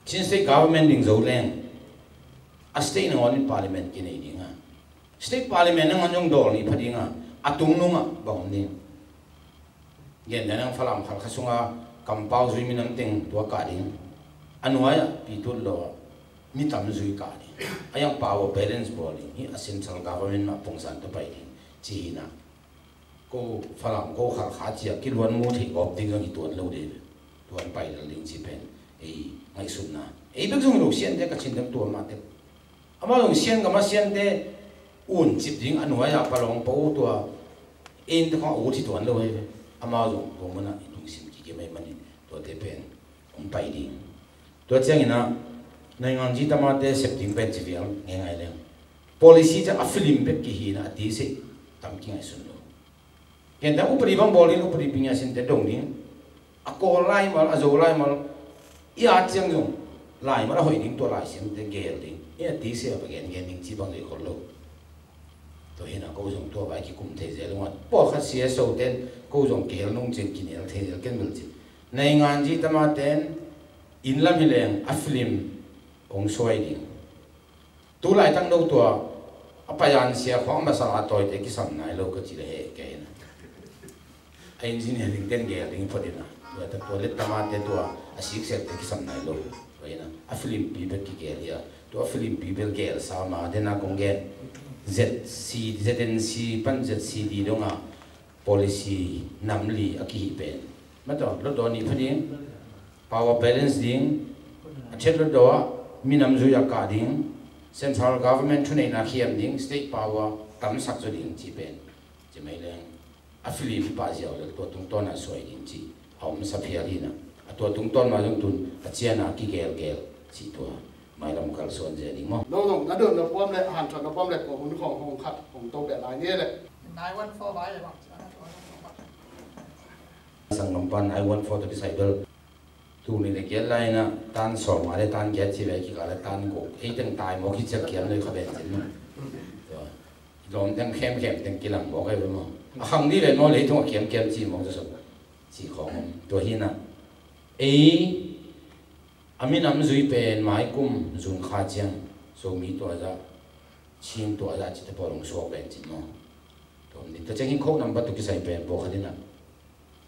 Chin State government ding zo leng a state nangawn in parliament kinei ding a, State Parliament nangawn zong dawl nih pha ding a, a tung nungah bang om ding. Gen dan ang Falam Khalkha sunga kampau zui minam teng tua kah ding. A nuai-ah pitut lo ah mi tam zui kah ding. A yang power balance bawl ding hi a, central government mah pongsan tua pai ding ci hi na. Ko Falam ko Khalkha ci a kiluan mu thei gawp ding zong hi tuan lo ding. Tuan pai lal ding ci pen ei ngaihsutna. Ei bek zong lo sian te ka cin dam tua mah te. Amau zong sian gam a siante un cip ding a nuai-ah palawng pa uh tua ei in te khong a ut hi tuan lo hi ve. Amau zong tua munah i tungsim kik hi mai manin tuate pen hong pai ding. Tua ciangin ah naingan zi tamate sep ding pen ci vial ngeingai leng policy ciang a film bek kihi na a ti seh tam kingaihsun lo. Ken ta upadi bang bawl in upadi ping a sinte dong ding. A kawl laimal, a zo laimal, i at ciang zong laimal a hoih ding tua lai siamte gel ding. I a ti sia pa gen gen ding ci bang lei khol lo. Tua hi na ko zong tua vai kikum thei zel lo ngat. Pawlkhat C S O ten ko zong kihel nung ciang kinel thei zel ken bel ci. Naingan zi tama ten inn lam hi leng a film hong suai ding. Tu laitak no tua a payan sia khuang masa a tawite kisam nai lo ka ci le he kei na. A engineering ten gel ding phot in a, tua ta tua let tama te tua a siksel te kisam nai lo. Tua in a, a film pi bek kigel hi a, tua a film pi bek gel sa ma den a kong gen Z C, Z N C pan Z C D dong a Policy nam li a kihih pen, mataw, Hlutdaw nih pha ding, power balance ding, a thiat Hlutdaw ah minam zui a kah ding, central government thuneihna khiam ding, state power tamsak zaw ding cih pen, ci mai leng a film pah ziau le tua tungtawn a suai ding cih a om sa phial hi na. A tua tungtawn ma zong tun a cian a kigelgel cih tua mailam kalsuan zia ding maw? No zong na dot na puam le, han thot na puam le, ko hun khong hong khat hong to pia lai ni le. Nine one four vai le bang. Sanggam pan nine one four to kisai bel. Tu ni le kiat lai na tan sawm nga le tan kiat ci ve kikal le tan guk. Ei teng tai maw ki ciak kiam le kha ben cin maw? Tua. Lawm teng khemkhem teng kilang maw kai ve maw? A khang ni ve maw le tung a kiamkiam ci maw tua sawm. Ci khong om. Tua hi na. Ei a minam zui pen mai kum June kha ciang Zomi tua zah, Chin tua zah cite pawl hong suak pen cin maw? Tua om ding. Tua ciang hi kho nambat tu kisai pen pawlkhat in a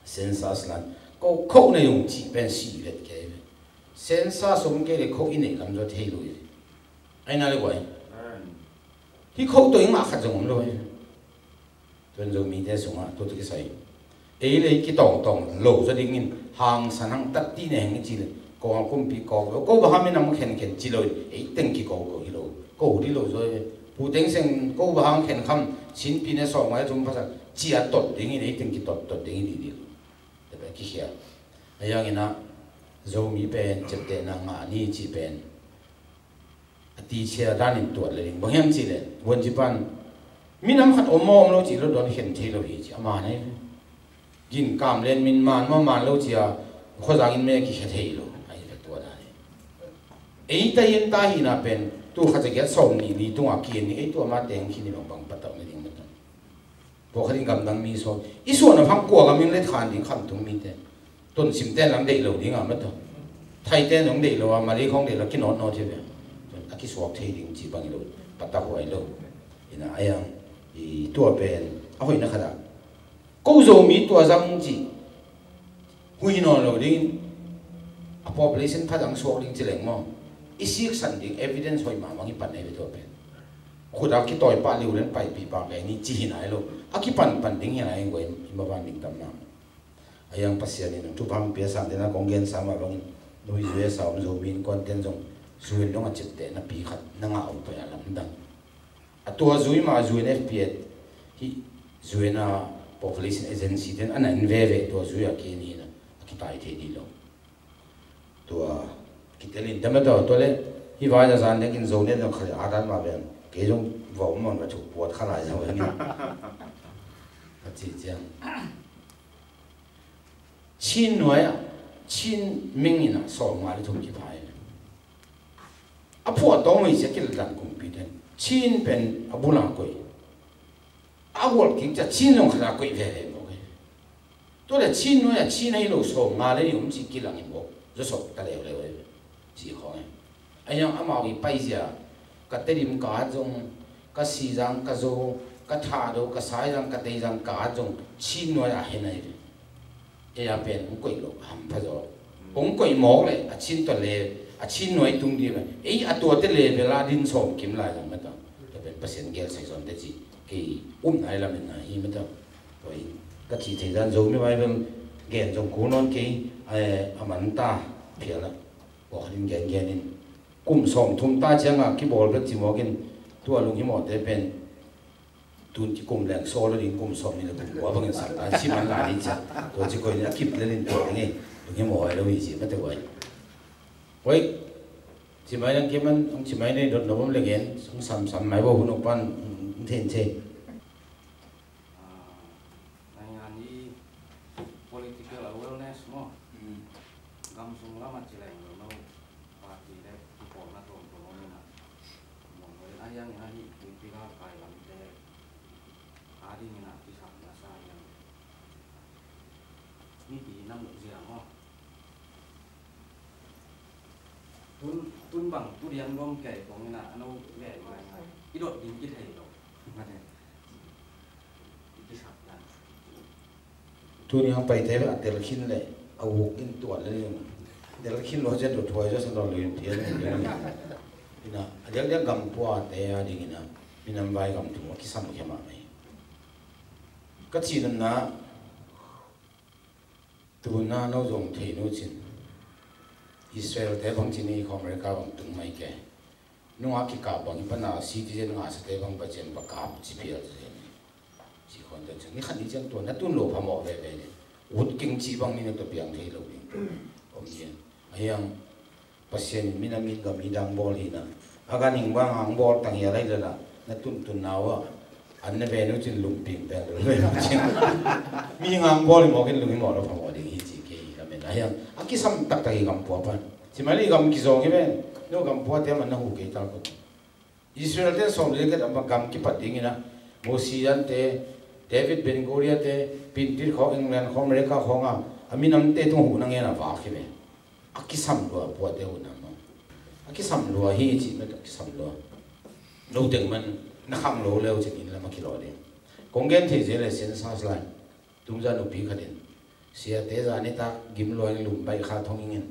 census lan ko kho nei ung cih pen si vet kei ve. Census om kei le kho i neih lam zaw thei lo hi. Ai na le guai. Hi kho to i ngah khat zong om lo hi. Tuan Zomite sungah tua tu kisai. Ei le ei kitawngtawng lo zaw dingin hangsan hang tat ti ne heng i ci le. Kawng a kumpi kawng lo. Ko bang hang minam khenkhen ci lo in. Ei teng kiko ko hi lo. Ko dih lo zaw e. Pu Thein Sein ko bang hang khen kham Chin pi ne sawm ngai tum phasak. Ci a tot dingin ei teng kitot tot dingin i dih lo. Tebe kikhia. A yang ina Zomi pen ciaptehna ngah ni ci pen. A tichia danin tuat le ding. Bang hiam cih le, Vuanci pan minam khat om maw om lo cih lo dawn khen thei lo hi ci a man hi. Gin kam len min man maw man lo ci a khuazang in me kikhia thei lo. Ahi ve tua dan hi. Ei ta hian ta hina pen tu khat za giat sawm nih li tungah kian ni ei tua ma teng khi ni bang bang patau na ding mata. Pawlkhat in gamdang mi sawn i suahna phang kua gam in let khan ding khamtung mite. Tonsim ten lam deih lo ding a mata. Thai ten hong deih lo a, Malay khong deih lo kinawtnawt hi ve. A kisuak thei ding ci bang hi lo. Patahuai lo. Ina a yang i tua pen a hoihna khat ah ko Zomi tua zang ci hui nawn lo ding. A population phat ang suak ding ci leng maw? I siksan ding evidence hoih mahmah i pan nei ve tua pen. Khut a kitawi pah liu len paipih pah kei ni ci hi nai lo. A kipanpan ding hi nai guai i maban ding tam na. A yang Pasian in thupha pia sangte na kong gen sa mah bangin nui zui a sa om Zomi innkuan ten zong zui in dong a ciaptehna pi khat na ngah om pai a lamdang. A tua zui mah zui in F P F hi zui in a population agency ten a na in veve tua zui a ki ni na a kitai thei dih lo. Tua kitelin tama tawh tua le hi vai a zan dekin zo ne zong khali a dan ma ven kei zong va om mawn va thuk puat kha lai zong ven a ci ciang Chin nuai ah Chin ming in a sawm nga le thum kiphai a phuah tawng hoi sia kil dan kumpi ten Chin pen a bula koi a gual kik cia Chin zong khat a koih veve mawk hi. Tua le Chin nuai a Chin ahi lo sawm nga le ni um ci kilang hi mawk zawsawk ta leuleu hi ci khawng hi. A hiang amau i paizia ka Tedim ka at zong ka Sizang ka Zo ka Thado ka Saizang ka Teizang ka at zong Chin nuai a hen ahi ve. Ei a pen hong koih lo hampha zaw hong koih mawk le a Chin tawh le a Chin nuai tung dih ve. Ei a tuate le ve la din sawm kim lai zong mata. Tua pen Pasian gel sai zawn te ci kei um nai lamin na hi mata. Tua in ka ci thei zan Zomi Bible gen zong kul nawn kei a man ta phial a. Tua khat in gen gen in kum sawm thum ta cianga kibawl bek ci mawk in tua lunghimawhte pen tun kikum leng sawl a ding kum sawm nih le kum kua bangin sang ta ci man la ding cia. Tua ci koi nih a kip lelin tua ding ei. Lunghimawh ai lo hi ci mate uai. Uai. Ci mai nang kiman hong ci mai nei dot na bom le gen hong samsam mai bo hun hong pan hong thein thei. Nai ngan i political awareness maw? Gam sung lam a ci leng lo no. Party le kipawlna tuamtuam om ina. Muang lo in a hiang ina hi tuipi gal kai lamte a ding ina kisapna sa hiang. Mipi na muh zia maw? Tun, tun bang tu diang dom kei kong ina a no le mai ngai. I dot ding kithei lo. Mane. I kisapna. Tuni hong paite a tel khin le a uk in tuan le ning tel khin lo cian lo thuai zaw san lo lo in pian lo ning. Ina a diakdiak gam puate a ding ina minam vai gam thu a kisam khia mahmah hi. Ka cih nunna, tuna no zong thei nu cin, Israel te bang cin i khawm America bang tung mai ke. Nunga kikap bang i pana citizen nga sa te bang bacen ba kap ci pial ci ni. Ci khon te cin ni khan ni ciang tua na tun lo phamawh veve ni. Ut king ci bang ni na tua piang thei lo ding. Om ni. Ahiang Pasian in minam in gam i dang bawl hi na. A gan ing bang ang bawl tang hi a lai lala na tuntun nau a. An na ve nu cin lumping bel lo ve nu cin. Mi ngang bawl i mawk in lung i mawk lo phamawh ding hi ci kei hi lamen. Ahiang a kisam taktak i gam pua pan. Ci mai le i gam kizawng hi ven. No gam pua te man na hu kei tal ko. Israel te sawm le khat a gam kipat ding ina, Mosiah te, David Ben Gurion te, Pintit khawng, England khawng, America khawng a, a minam te tung huh na ngen a vak hi ve. A kisam lua pua te uh na maw. A kisam lua hi ci met a kisam lua. No teng man na khang lo leu cin in lam a kilawh ding. Kong gen thei zel le census lai. Tungzan nupi khat in, siate zan nitak gim lua in lum baih kha thong ing in,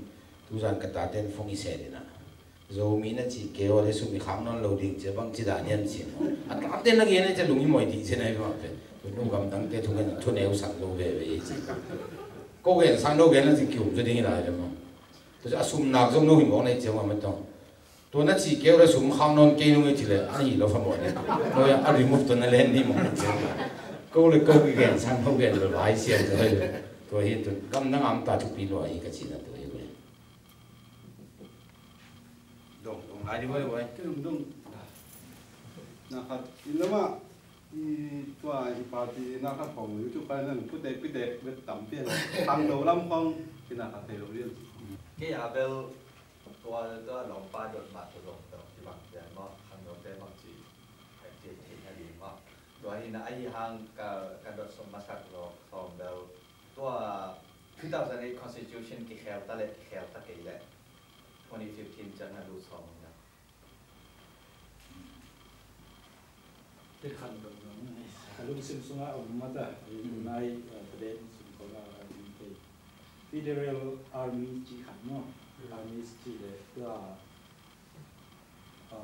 tuzan ka tate in phone i set in a, Zomi na cih kei aw le sum i khak nawn lo ding cia bang ci dan hian ci maw. A tate na gen a cia lung i mawi dih cia na hi mah pen. Tun nu gamdangte thungen in thuneu sak lo veve i ci. Ko gen sang lo gen a ci kium cu ding i lai le maw. Tua cia a sum nak zong no hi mawk na i cia maw ma tawng. Tua na cih keu le sum khang nawn kei nung i ci le, a hi lo phamawh ding. Tua a remove tua na len dih mawk na cih. Ko le ko kigen sang ko gen le vai siam tua hi. Tua hi tu gamdang am ta thupi lua hi ka cihna tua hi ve. Dong, dong lai dih vai vai. Dong, dong. Na khat, in lama, i tua i party na khat khong YouTube kai nan putek pitek bet tam pian. Khang lo lam khong, kina khat thei lo dih. Kei a bel Tua, tua lawmpa dot mah tua zong tawh kibang pian maw, khangnote bang ci, ka ci theihna ding maw. Tua hi na ahi hang ka, ka dot sawm masak lo, sawm bel. Tua two thousand eight constitution kikhel ta le, kikhel ta kei le. Twenty fifteen ciang na lut sawm hi na. Te khan dong dong, a lungsim sungah a um mata, a nai, a, tadem sum khawng a, a ding te. Federal Army ci khan maw, Army ci le, tua, a,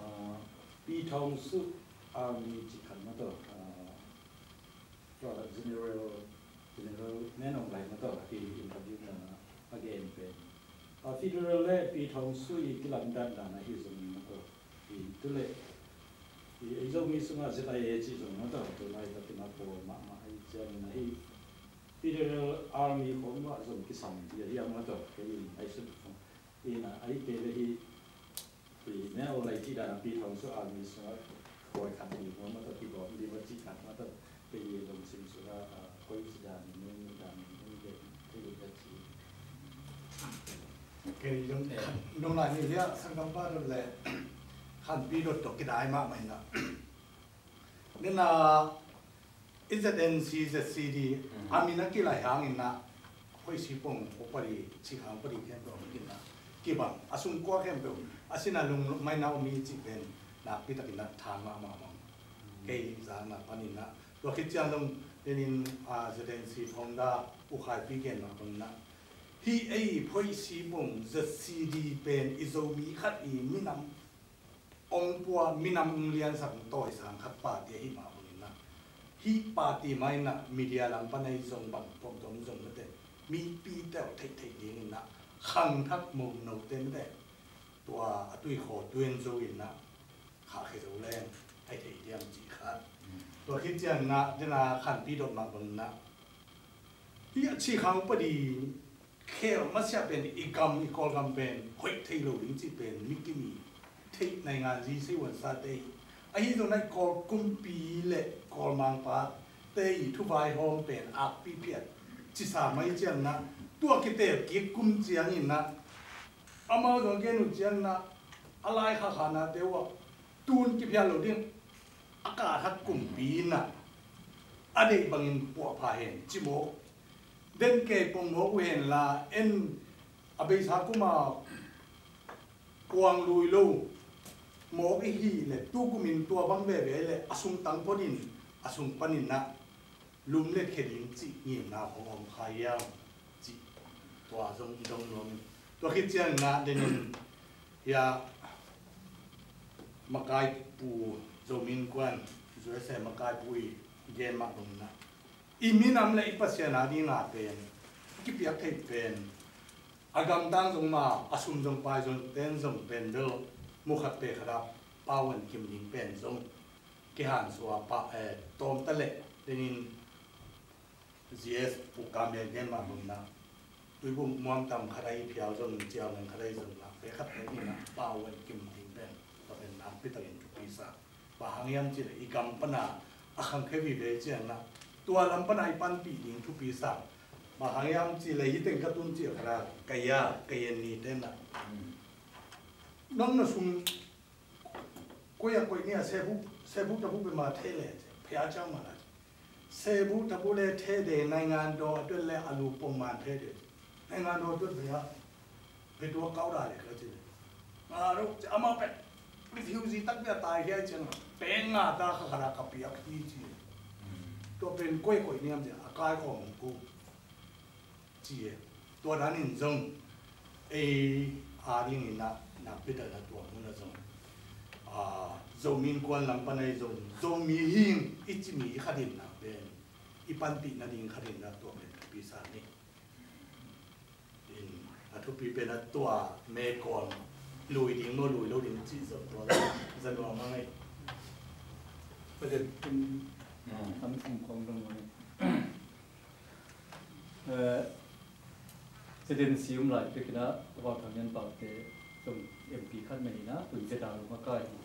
Pi Thawng Su Army ci khan maw tua, a, tua General, General Min Aung Hlaing maw tua, a ki interview na, a gen pen. A, Federal le Pi Thawng Su i kilamdan dan ahi zong maw tua. I tu le, i, i Zomi sungah Z I A cih zong maw tua, tu lai takin a pawl mahmah ahi ciangin ahi. Federal Army khawng mah zong kisam hi a hiam maw tua, kei in ai sut khawng. Ina ai kei le hi, i ne o lai ti dan a Pi Thawng Su Army sungah koi khat hi maw tua, kibawm ding maw cih khat maw tua. Kei lungsim sungah, ah, koi si dan in, dan in, den, kei lungsim. Kei lung, lung lai ni hia, sangkam pa dot le, khanpi dot tok kidai mah mah ina. Nina, i Z N C, Z C D, a min a kilai hang ina, Hoih si pong, upadi, ci hang upadi khempeuh om kina. Kibang, a sung kua khempeuh, a sina lung mai na om i ci pen, nakpi takin a than mahmah mah. Kei zang na panin a. Tua khit ciang dong, denin, a, Z N C founder, U Khai Pi gen mah bangin a. Hih ei Hoih si pong, Z C D pen, i Zomi khat i minam ong pua minam ong liansak ong tawisang khat party ahi mah bangin a, hih party mah in a media lam pan ahi zong bang tuamtuam zong mate, mipi teuh theihtheih dingin a khangthak mo note mate, tua a tuikhawh tuan zo in a khahkhia zo leng ahi thei diam cih khat. Tua khit ciangin a dena khanpi dot mah bangin a, hih a ci khang upadi khel masiah pen i gam i Kawlgam pen hoih thei lo ding cih pen mi kimi theih naingan zi seihuansa te hi. Ahi zongin a i Kawl kumpi le Kawl mangpa te i thuvaihawm pen akpi phiat cisa mai ciangin a tua kitel kik kum ciangin a amau zong gen uh ciangin a a lai khakhanate uh a tun kiphial lo ding a kahthak kumpi in a a deih bangin puahpha hen ci mawk. Den kei pong mawk uh henla en a beisa kuma kuang lui lo mawk i hih le tukumin tua bang veve le a sung tang phonin a sung panin a lum le khe ding cih ngimna hong om kha hiam cih tua zong i dong nuam in tua khit ciangin a denin hia makaipu Zomi Innkuan U S A makaipu i gen mah bangin a i minam le i Pasian a dingin pen kipiak theih pen a gamtang zong ma a sum zong pai zong ten zong pen bel mu khat pe khat a pau an kim ding pen zong kihan sua pa, eh, tawm ta leh tenin G S pu ka mian gen mah bangin a tuibuk muam tam khat a i phial zong ciau nang khat a i zong la pe khat pe ni na pau an kim ding pen tua pen nakpi takin thupi sa. Bang hang hiam cih leh i gam pana a khangkhia vive ciangin a tua lam pana i panpih ding thupi sa. Bang hang hiam cih leh hih teng ka tun ciang khat a ka ia ka ia ni ten a nong na sum koih a koih ni a sebu sebu tabu pe ma thei le phia ciang ma la sebu tabu le thei de naingan do a tuat le a lu pong man thei de naingan do a tuat ve a ve tua kau da le ka ci le nga ro ci ama pe refugee tak bia tai hia ciang pe nga ta kha kha ka piak hi ci tua pen koih koih niam ci a kai khawm ko ci e. Tua danin zong ei a dingin a nakpi takin a tua huna zong a Zomi innkuan lam pan ei zong Zomi hing i ci mi khatin na pen i panpih nading khatin na tua pen thupi sa ni. In a thupi pen a tua mekawm lui ding maw lui lo ding cih zong tua zanuam a ngei. President, in, mm, am sim kong dong mah. Eh, President sium lai pekin a Vau Thang Lian Pau te zong M P khat mah hi na, tun zeta lo makai hi.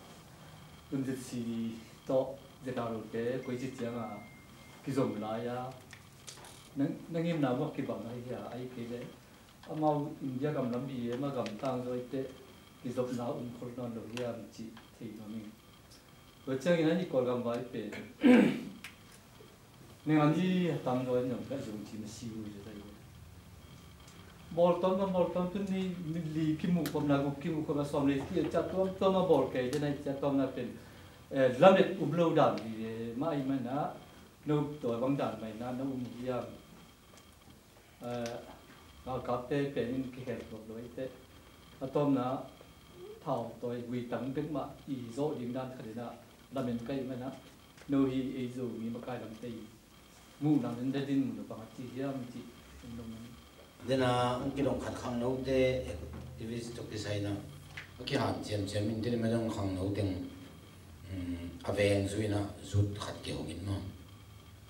Tun zet si tawh zeta lo te koi ci ciang a kizom lai a. Nang, nang im na mah kibang ahi hia, ahi kei le. Amau India gam lam bi e ma gam tang zoi te kizopna um khol nawn lo hiam ci thei nuam ing. Tua ciangin a ni Kawlgam vai pen nengani a tam zaw in zong ka zong ci ma si ui le zai. Bawl tawm na bawl tawm tun ni li kimu khawm na guk kimu khawm na sawm le ki a cia tuam tuam a bawl kei te na i cia tuam na pen, eh, lamet um lo dan hi le ma i ma na no tawi bang dan mai na no um hiam. Eh, galkapte pen in kihel tuak lo i te a tawmna thau tawi gui tang bek mah i zawh ding dan khat in a lamen ka i ma na no hi ei zo mi makai lamte i muh nang in dadin mun a pang a ci hiam ci in dong man. Dena ang kidong khat khangnote activist tuk kisai na a kihan ciamciam in tini ma dong khangno teng, um, a veng zui na zut khat kihong in maw.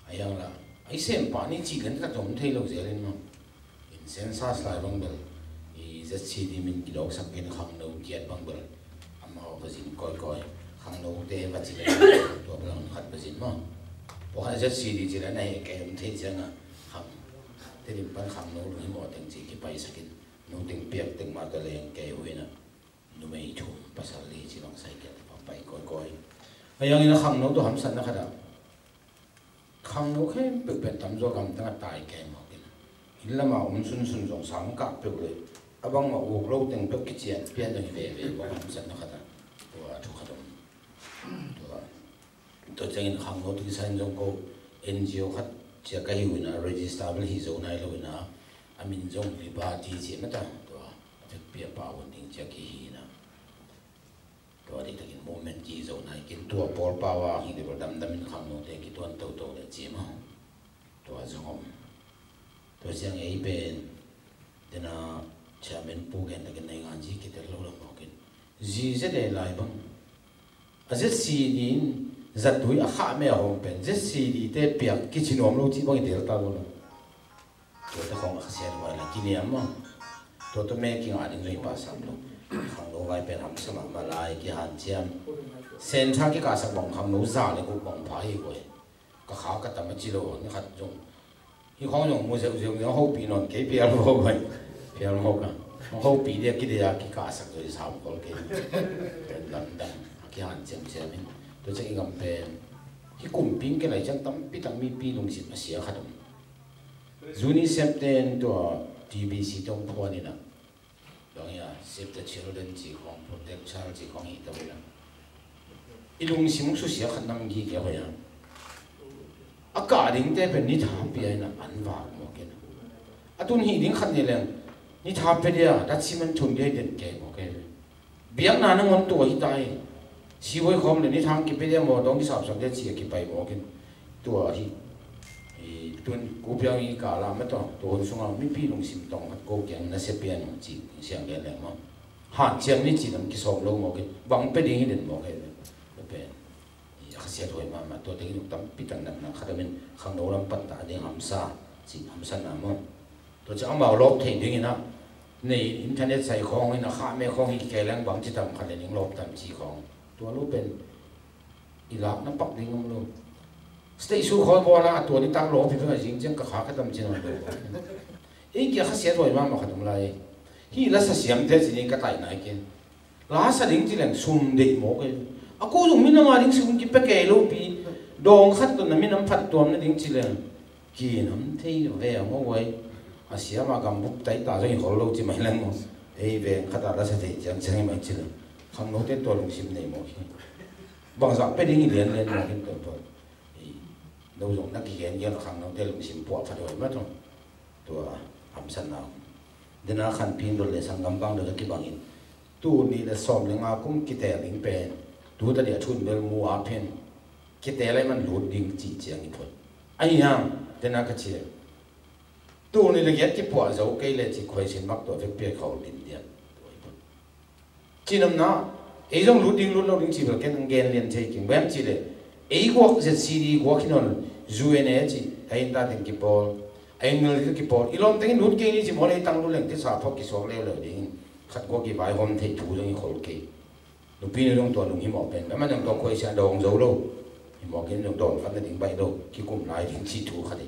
A yang la a i sem pah ni cih kan tak zong thei lo zel in maw. In census lai bang bel i Z C D min kidawksak in khangno kiat bang bel amau va zin kawikawi. Khangnote va ci le tua bel ang khat va zin maw. Pawh khat Z C D ci le na heh kei om thei ciang a khang te lim pan khangno lung hi maw teng ci kipaisak in nu teng piak teng mah ka leng kei uh hi na. Numei thum pasal li ci bang sai kiat va pai kawikawi. A yang in a khangno tua hamsatna khat a khangno khempeuh pen tamzaw gamtang a tai kei mawk in inn lam a om sunsun zong sang kah peuh le a bangmah uk lo teng peuh kician pian dong hi veve bawk hamsatna khat a tua thu khat om. Tua tua ciangin khangno tu kisa in zong ko N G O khat cia ka hi uh in a register bel hi zo nai lo in a a min zong Liberty ci mata tua a vekpi a pau hun ding cia ki hi in a. Tua diktakin movement kizo nai kin tua pawl pau a hing dibel damdamin khangnote kituan toto le ci maw. Tua zong om. Tua siang ei pen tena chairman pu gen takin nei ngan zi kitel lo lam mawkin zi zet e lai bang a Z C D in zatui a khah me a hong pen Z C D te piak kici nuam lo ci bang i tel ta lo lo. Tua te khong a khasiat huai la kiniam maw. Tua tua me kingah ding zong i pahsam lo. Khangno vai pen hamsa mahmah lai kihanciam. Sensa kikahsak bang khangno za le guk bang pha hi koi. Ka kha ka tam a ci lo ni khat zong. Hi khong zong mu zeuh zeuh zong hopih nawn kei pial mawk vai. Pial mawk a. Hong hopih dia kidia kikahsak zong i sam kol kei. Pen lamdang a kihanciam ciam in. Tua ciang i gam pen hi kumping ke lai ciang tampi tak mipi lungsim a sia khat om. Zuni septen tua T B C tong phuan ina. Dong ia, Save the Children ci khong, Protect Child ci khong hi tawh ina. I lungsim susia khat nam gi kia hoia. A kah ding te pen ni tha pia ina an vak mawk ina. A tun hi ding khat ni leng ni tha pia dia, dat siman thun dia i den kei mawk ina. Biakna nangawn tua hi ta hi. Sibuai khawm le ni thang kipia dia maw dong kisapsak dia ci a kipai mawk in. Tua hi. I tun kupiang i kala ma tawh, tu hun sunga mipi lungsim tawng khat ko kiang na sia pian ci siang gen leng maw. Hanciam ni ci lam kisawm lo mawk in, bang pe ding hi den mawk hi. Pen i a khasiat huai mahmah, tua tengin tampi tak natna khat amin khangno lam pan ta ding hamsa ci, hamsa na maw. Tua ci amau lawp thei dingin ah nei internet sai khawng in a khah me khawng hi kei leng bang ci tam khat le ning lawp tam ci khawng. Tua lo pen i lak na pak ding om lo. State su khawl bawl a, a tua ni tak lawp hi pen a zing ciang ka kha ka tam cin om lo. Ei kia khasiat huai mahmah khat om lai. Hi la sa siam te ci ni ka taih nai kin. La sa ding ci leng sum deih mawk ei. A ko zong minam a ding sum kipe kei lo pi. Dawng khat tawh na minam phat tuam na ding ci leng kinam thei ve a maw huai. A siam a gambup tai ta zong i khol lo ci mai leng maw. Ei veng khat a la sa thei ciang ciang i mai ci leng khangnote tua lungsim nei mawk hi. Bangzah pe ding i lian lian mawk hi tua tua. No zong na kigen gen khangnote lungsim puah phat huai ma tawh. Tua hamsatna dena khanpi in dol le sanggam bang dol a kibangin tu nih le sawm le nga kum kitel ding pen tu ta dia thun bel mu a phen kitel ai man lut ding ci ciang i phut. Ahi hang dena ka ci le tu nih le giat kipuah zo kei le ci khuaisin mak tua vek pia khol din diat. Cinamna ei zong lut ding lut lo ding ci bel ken ang gen lian thei king bem ci le ei guak Z C D guak hi nawn U N A ci a in ta teng kipawl a in ngal kipawl i lawm tengin lut kei ni ci mawl ei tang lut leng tisa phawk kisuak leuleu ding khat guak i vai hom thei thu zong i khol kei. Nupi ni zong tua lung hi mawk pen bem a zong tua khuai sia dawng zo lo hi mawk in zong dawn khat na ding baih lo kikum lai ding ci thu khat hi.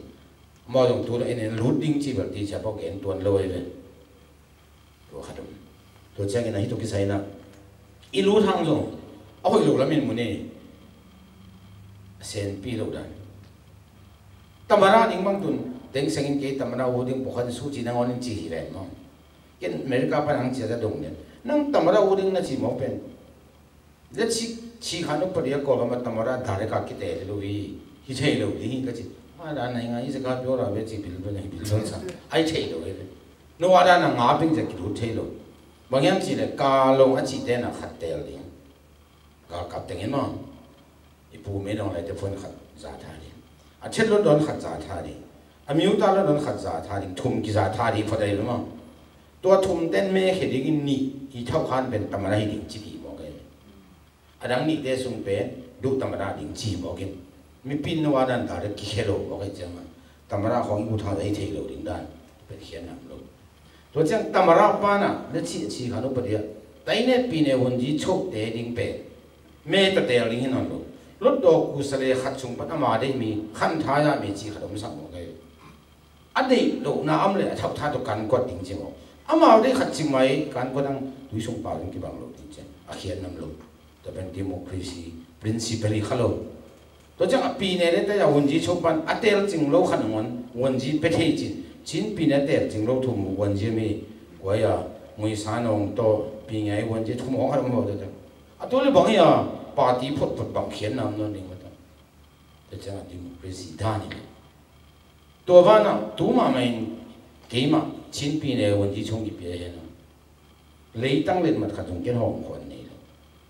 Maw zong tu la in en lut ding ci bel ti sia phawk gen tuan lo ei ve. Tua khat om. Tua ciangin a hi tuk kisai na i lut hang zong a hoih lo lamin mun e. A senpi lo dan tamara ding bang tun teng sengin kei tamara u ding pawkhan su ci nangawn in ci hi ven maw. Ken America pan hang cia za dong nen nang tamara u ding na ci maw pen. Le ci ci khan upa dia ko lama tamara dare ka kite lo hi hi thei lo hi ka ci. A da nai ngai za ka pyo ra ve ci bil bil bil sa ai thei lo hi. No ada na nga ping zia kilut thei lo. Bang hiam cih leh ka long a cihte na khat tel ding. Galkap teng in maw. I pu mei nong lai te phone khat za tha ding. A chet London khat za tha ding. A miuta London khat za tha ding. Thum kiza tha ding phot ai lo maw. Tua thum ten me khe ding in nih i thau khan pen tamara hi ding ci dih maw kei. A dang nihte sung pen duh tamara ding ci mawk in mipi in no a dan dal dek kikhe lo mawk ahi ciangin tamara khawng i ut hang ahi thei lo ding dan pen khian nam lo. Tua ciang tamara pana na cih a ci khan upa dia taine pine hunzi chote ding pen me ta tel ding hi nawn lo. Lotdawk kusa le khat sung pan ama deih mi khan thai a mi ci khat om sak mawk ahi. A deih lohna om le a thauhtha tawh kan kuat ding ci maw. Amau deih khat cing mai kan kuat ang tui sung pau ding kibang lo ding ci a khian nam lo. Tua pen democracy principle hi kha lo. Tua ciang a pine le taya wunzi cho pan a tel cing lo khat nangawn wunzi pe thei cin cin pine tel cing lo thum wunzi mi kuai a muisa nong tawh pingai wunzi thum hong khat om lo tua ciang a tua le bang hi a party photphot bang khian nam nawn ding mata. Tua ciang a democracy dan hi lo. Tua vanah tu mahmah in keimah chinpi ne wunzi chung kipia hen a leitang letmat khat zong ken hawm khuan nei lo.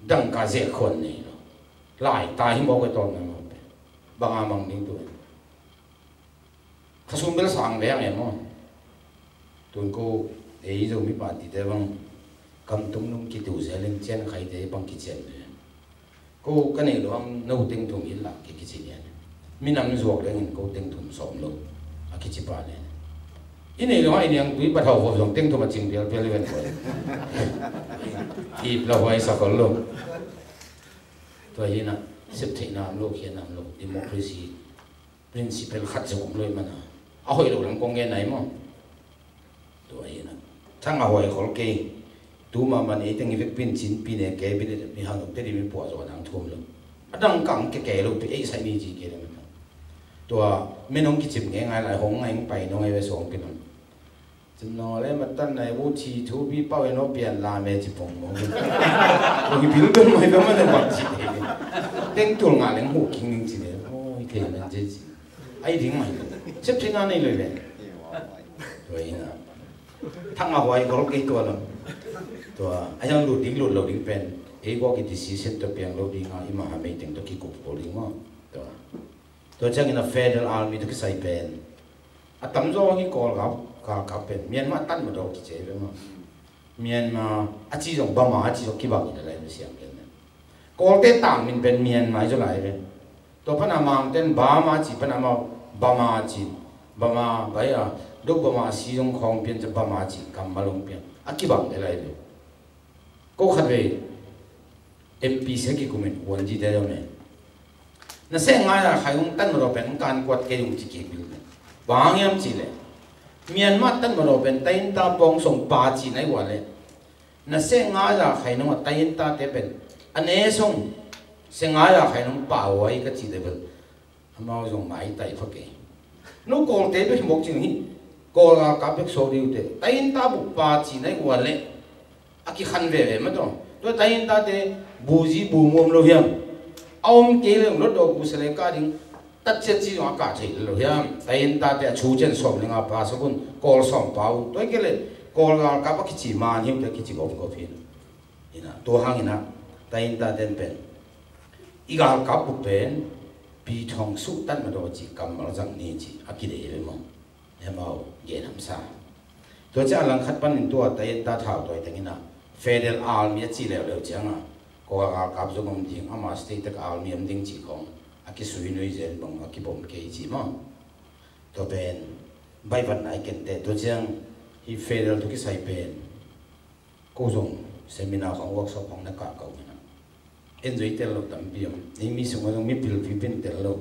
Dangka zek khuan nei lo. Laita hi mawk e tawm na mawk pe banga mang ding tu en. Khasum bel sang veng e maw. Tun ko ei Zomi party te bang kamtum nung kitu zel in cian khaite bang kician ve. Ko ka neih lo ang no teng thum hi lah kei kici lian. Minam zuak lengin ko teng thum sawm lo a kici pah lian. I neih lo ang i niang tui pathau vop zong teng thum a cing pialpial i ven koi. Ip la huai sakol lo. Tua hi na sep theihna am lo khian am lo democracy principle khat zong om lo i mana a hoih lo lam kong gen nai maw. Tua hi na thang a huai khol kei. Tu mahmah ei teng i vekpin chinpi ne cabinet mi hang te di mi puah zaw nang thuam lo. A dang kang ke ke lo pi ei sai mi ci ke le mata. Tua menong kichim nge ngai lai hong ngai pai nong ei ve suang pi nong. Cin no le matan nai bu thi thu pi pau e no pian la me ci pong mo. Ko ki bil dong mai dong mai bang ci. Teng tul nga leng hu king ning ci le. Oi ke men ci ci. Ai ding mai. Sep thina nei loi le. Tua hi na. Thang a huai gol kei tua lo. Tua a yang lut ding lut lo ding pen. Ei gua ki decision to piang lo ding a i ma ha mei teng to ki kup gol ding maw. Tua. Tua ciangin a Federal Army tawh kisai pen a tamzaw hi Kawl galkap pen Myanmar tanmadaw kici ve maw. Myanmar a ci zong Burma a ci zong kibang hi lai ve siam pen. Kawlte tangmin pen Myanmar hi zaw lai ve. Tua pana Mangten Burma ci pana amau Burma ci, Burma bai a dok Burma si zong khawng pian ci Burma ci kammal hong pian a kibang hi lai ve. Ko khat ve M P se kikumin uan ji te zong ne. Na se ngai a khai hong tanmadaw pen kan kuat kei hong ci kik bil. Bang hiam ci le Myanmar tanmadaw pen tainta pawng song pa ci nai ua le. Na se ngai a khai nong a tainta te pen a ne song se ngai a khai nong pa ua i ka ci le bil. Amau zong maitai pha kei. No Kawlte bek hi mawk cing hi. Kawl galkap bek so diu te tainta buk pa ci nai ua le. A kikhan veve mataw. Tua tainta te buzi bu muam lo hiam. A om kei le lot dawk busa le ka ding tatsiat ci zong a kah thei lo hiam. Tainta te a chu cian sawm le nga pa sakun Kawl sawm pa un tua kei le Kawl galkap a kici man hiu te kici gawp gawp hi. Ina tua hangina tainta ten pen i galkap uh pen pi thong suh tanmadaw ci kammal zang ni ci a kidei ve maw. Amau gen hamsa. Tua ciah a langkhat panin tua tainta thau tawi tengina Federal Army a ci leuleu cianga Kawl galkap zong om ding ama state tak army om ding ci khong a kisui nui zen bang a kibom kei ci maw. Tua pen baivat nai kente tua ciang hi Federal tu kisai pen ko zong seminar khong workshop khong na kah kau hina. Enjoy tel lo tampi om. Ei mi sungah zong mipil pipin tel lo.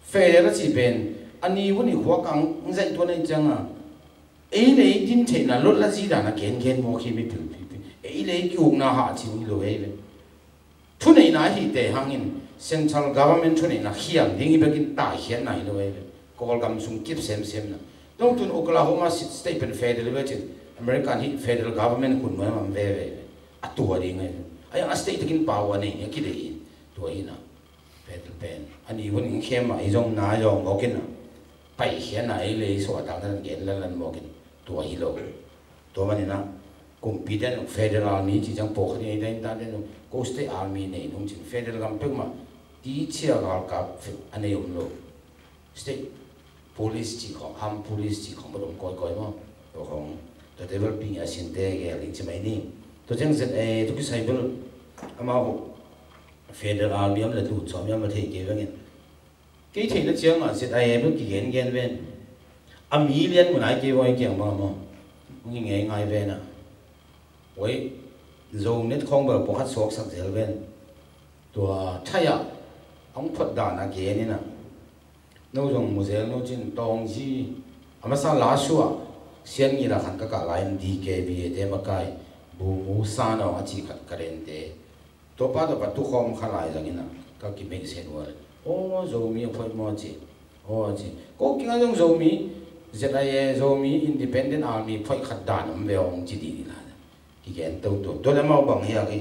Federal a ci pen a ni vun i khuak ang zaih tua nei cianga ei le ei din theihna lot la zi dana gen gen mawk hi mipil pipin. Ei le ei kiukna hah ci ui lo ei ve. Thuneihna hite hangin central government thuneihna khiam ding hi bekin taikhiatna hi lo ei ve. Kawlgam sung kip semsemna. Dong tun Oklahoma City State pen federal ve cin American hi federal government kun nuai mam veve ve. A tua ding ei ve. A yang a state takin pau a nei a kidei hi. Tua hina. Peter pen a ni hun in khem mah hi zong na zawng mawkin a paikhiatna ei le ei suahtakna gen lanlan mawkin tua hi lo. Tua manin a kumpi ten federal ni ci ciang pawlkhat in ei dain ta ten ko state army nei nung cin federal gam pek mah tichia galkap a nei om lo. State police ci khong, armed police ci khong bawm kawikawi maw. Tua khong tua table ping a sinte gel in ci mai ni. Tua ciang Z A tu kisai bel amau federal army om le tu chawm yam a thei kei vengin. Kei theihna ciangah Z I A bel kigengen ven. A mi lian mun ai kei vawng kiang bang maw. Hong i ngei ngai ven a. Oi, Zo net khawng bel pawkhat suaksak zel ven. Tua thai-ah hong phot dan a gen inah. No zong mu zel no cin tawngzi. A masa la suah sian ngila khan ka kah lai in D K B A te makai. Bu mu sa nawng a ci khat ka rente. Tua pa tua pa tukhawm kha lai zangin a ka kimeih sen ual. Aw Zomi a phoih maw ci. Aw ci. Ko kinga zong Zomi Z I A Zomi Independent Army phoih khat dan om ve awng ci dih ni lai. Kigen toto. Tua le mau bang hiak hi.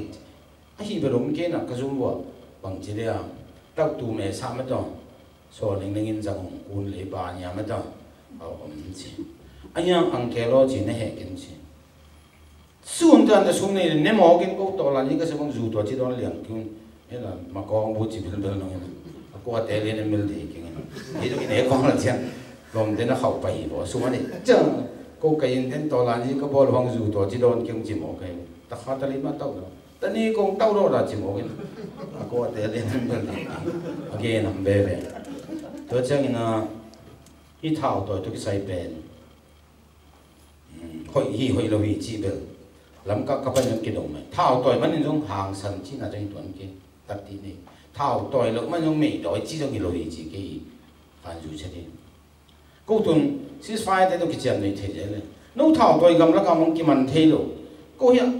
A hi bel om kei na ka zum vua. Bang ci le a. Tauh tu me sa ma tawh. Saw ning ningin zang hong kun lei ba nia ma tawh. A om ci. A hiang ang ke law ci na heh ken ci. Sun tan ta sum nei ne mawkin ko tawlan hi ka se bang zu tua ci dawn liang kiun. Hela makawng bu ci bilbel nong in a kua te lian in mil dei king in. Hei tuk in e kawng la ciang lawm te na khauh pai hi baw sum a ni ciang ko kai in ten tawlan hi ka bawl bang zu tua ci dawn kiung ci mawk hei. Ta kha ta li ma tauh lo ta ni kong tauh lo da ci mawk in a kua te lian in mil dei king. A gen am ve ve. Tua ciang in a hi thau tawi tuk i sai pen. Hoih hi hoih lo hi cih bel lamkak ka panin kidong mai. Thau tawi manin zong hangsan cihna zong hi tuan kei. Tat ti nei. Thau tawi lo manin zong mei dawi cih zong hi lo hi ci kei hi. Khan zu chet hi. Ko tun ceasefire te zong kiciam nei thei le le. No thau tawi gamlak ah mong kiman thei lo. Ko hiah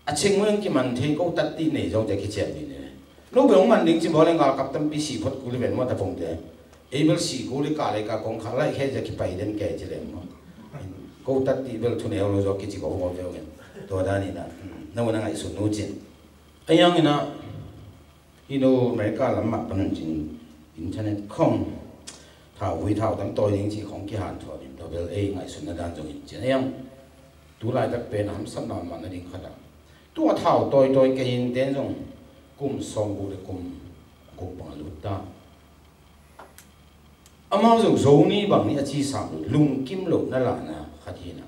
A ching hong kiman thei ko tat ti nei zo te kiciam ni ne. No be hong man ding ci bawl leng galkap tampi si phot kul ven maw ta pong te. Ei bel si kul i ka le ka kong kha lai khe ja kipai den ke ci leng maw. Ko tat ti bel thu neu lo zo kici ko ko ve ven. Tua dan in a. No na ngaihsun nu cin. A yang in a. Hi lo America lam mah pan un cin internet khong thau vui thau tam tawi ding cih khong kihanthuah ding tua bel ei ngaihsutna dan zong in cin a yang tu laitak pen a hamsatna mahmah nading khat ah tua thau tawitawi kei in ten zong kum sawmguk le kum guk bang a lut ta. Amau zong Zo ni bang ni a ci sam lo, lungkim lo na lahna khat hi na.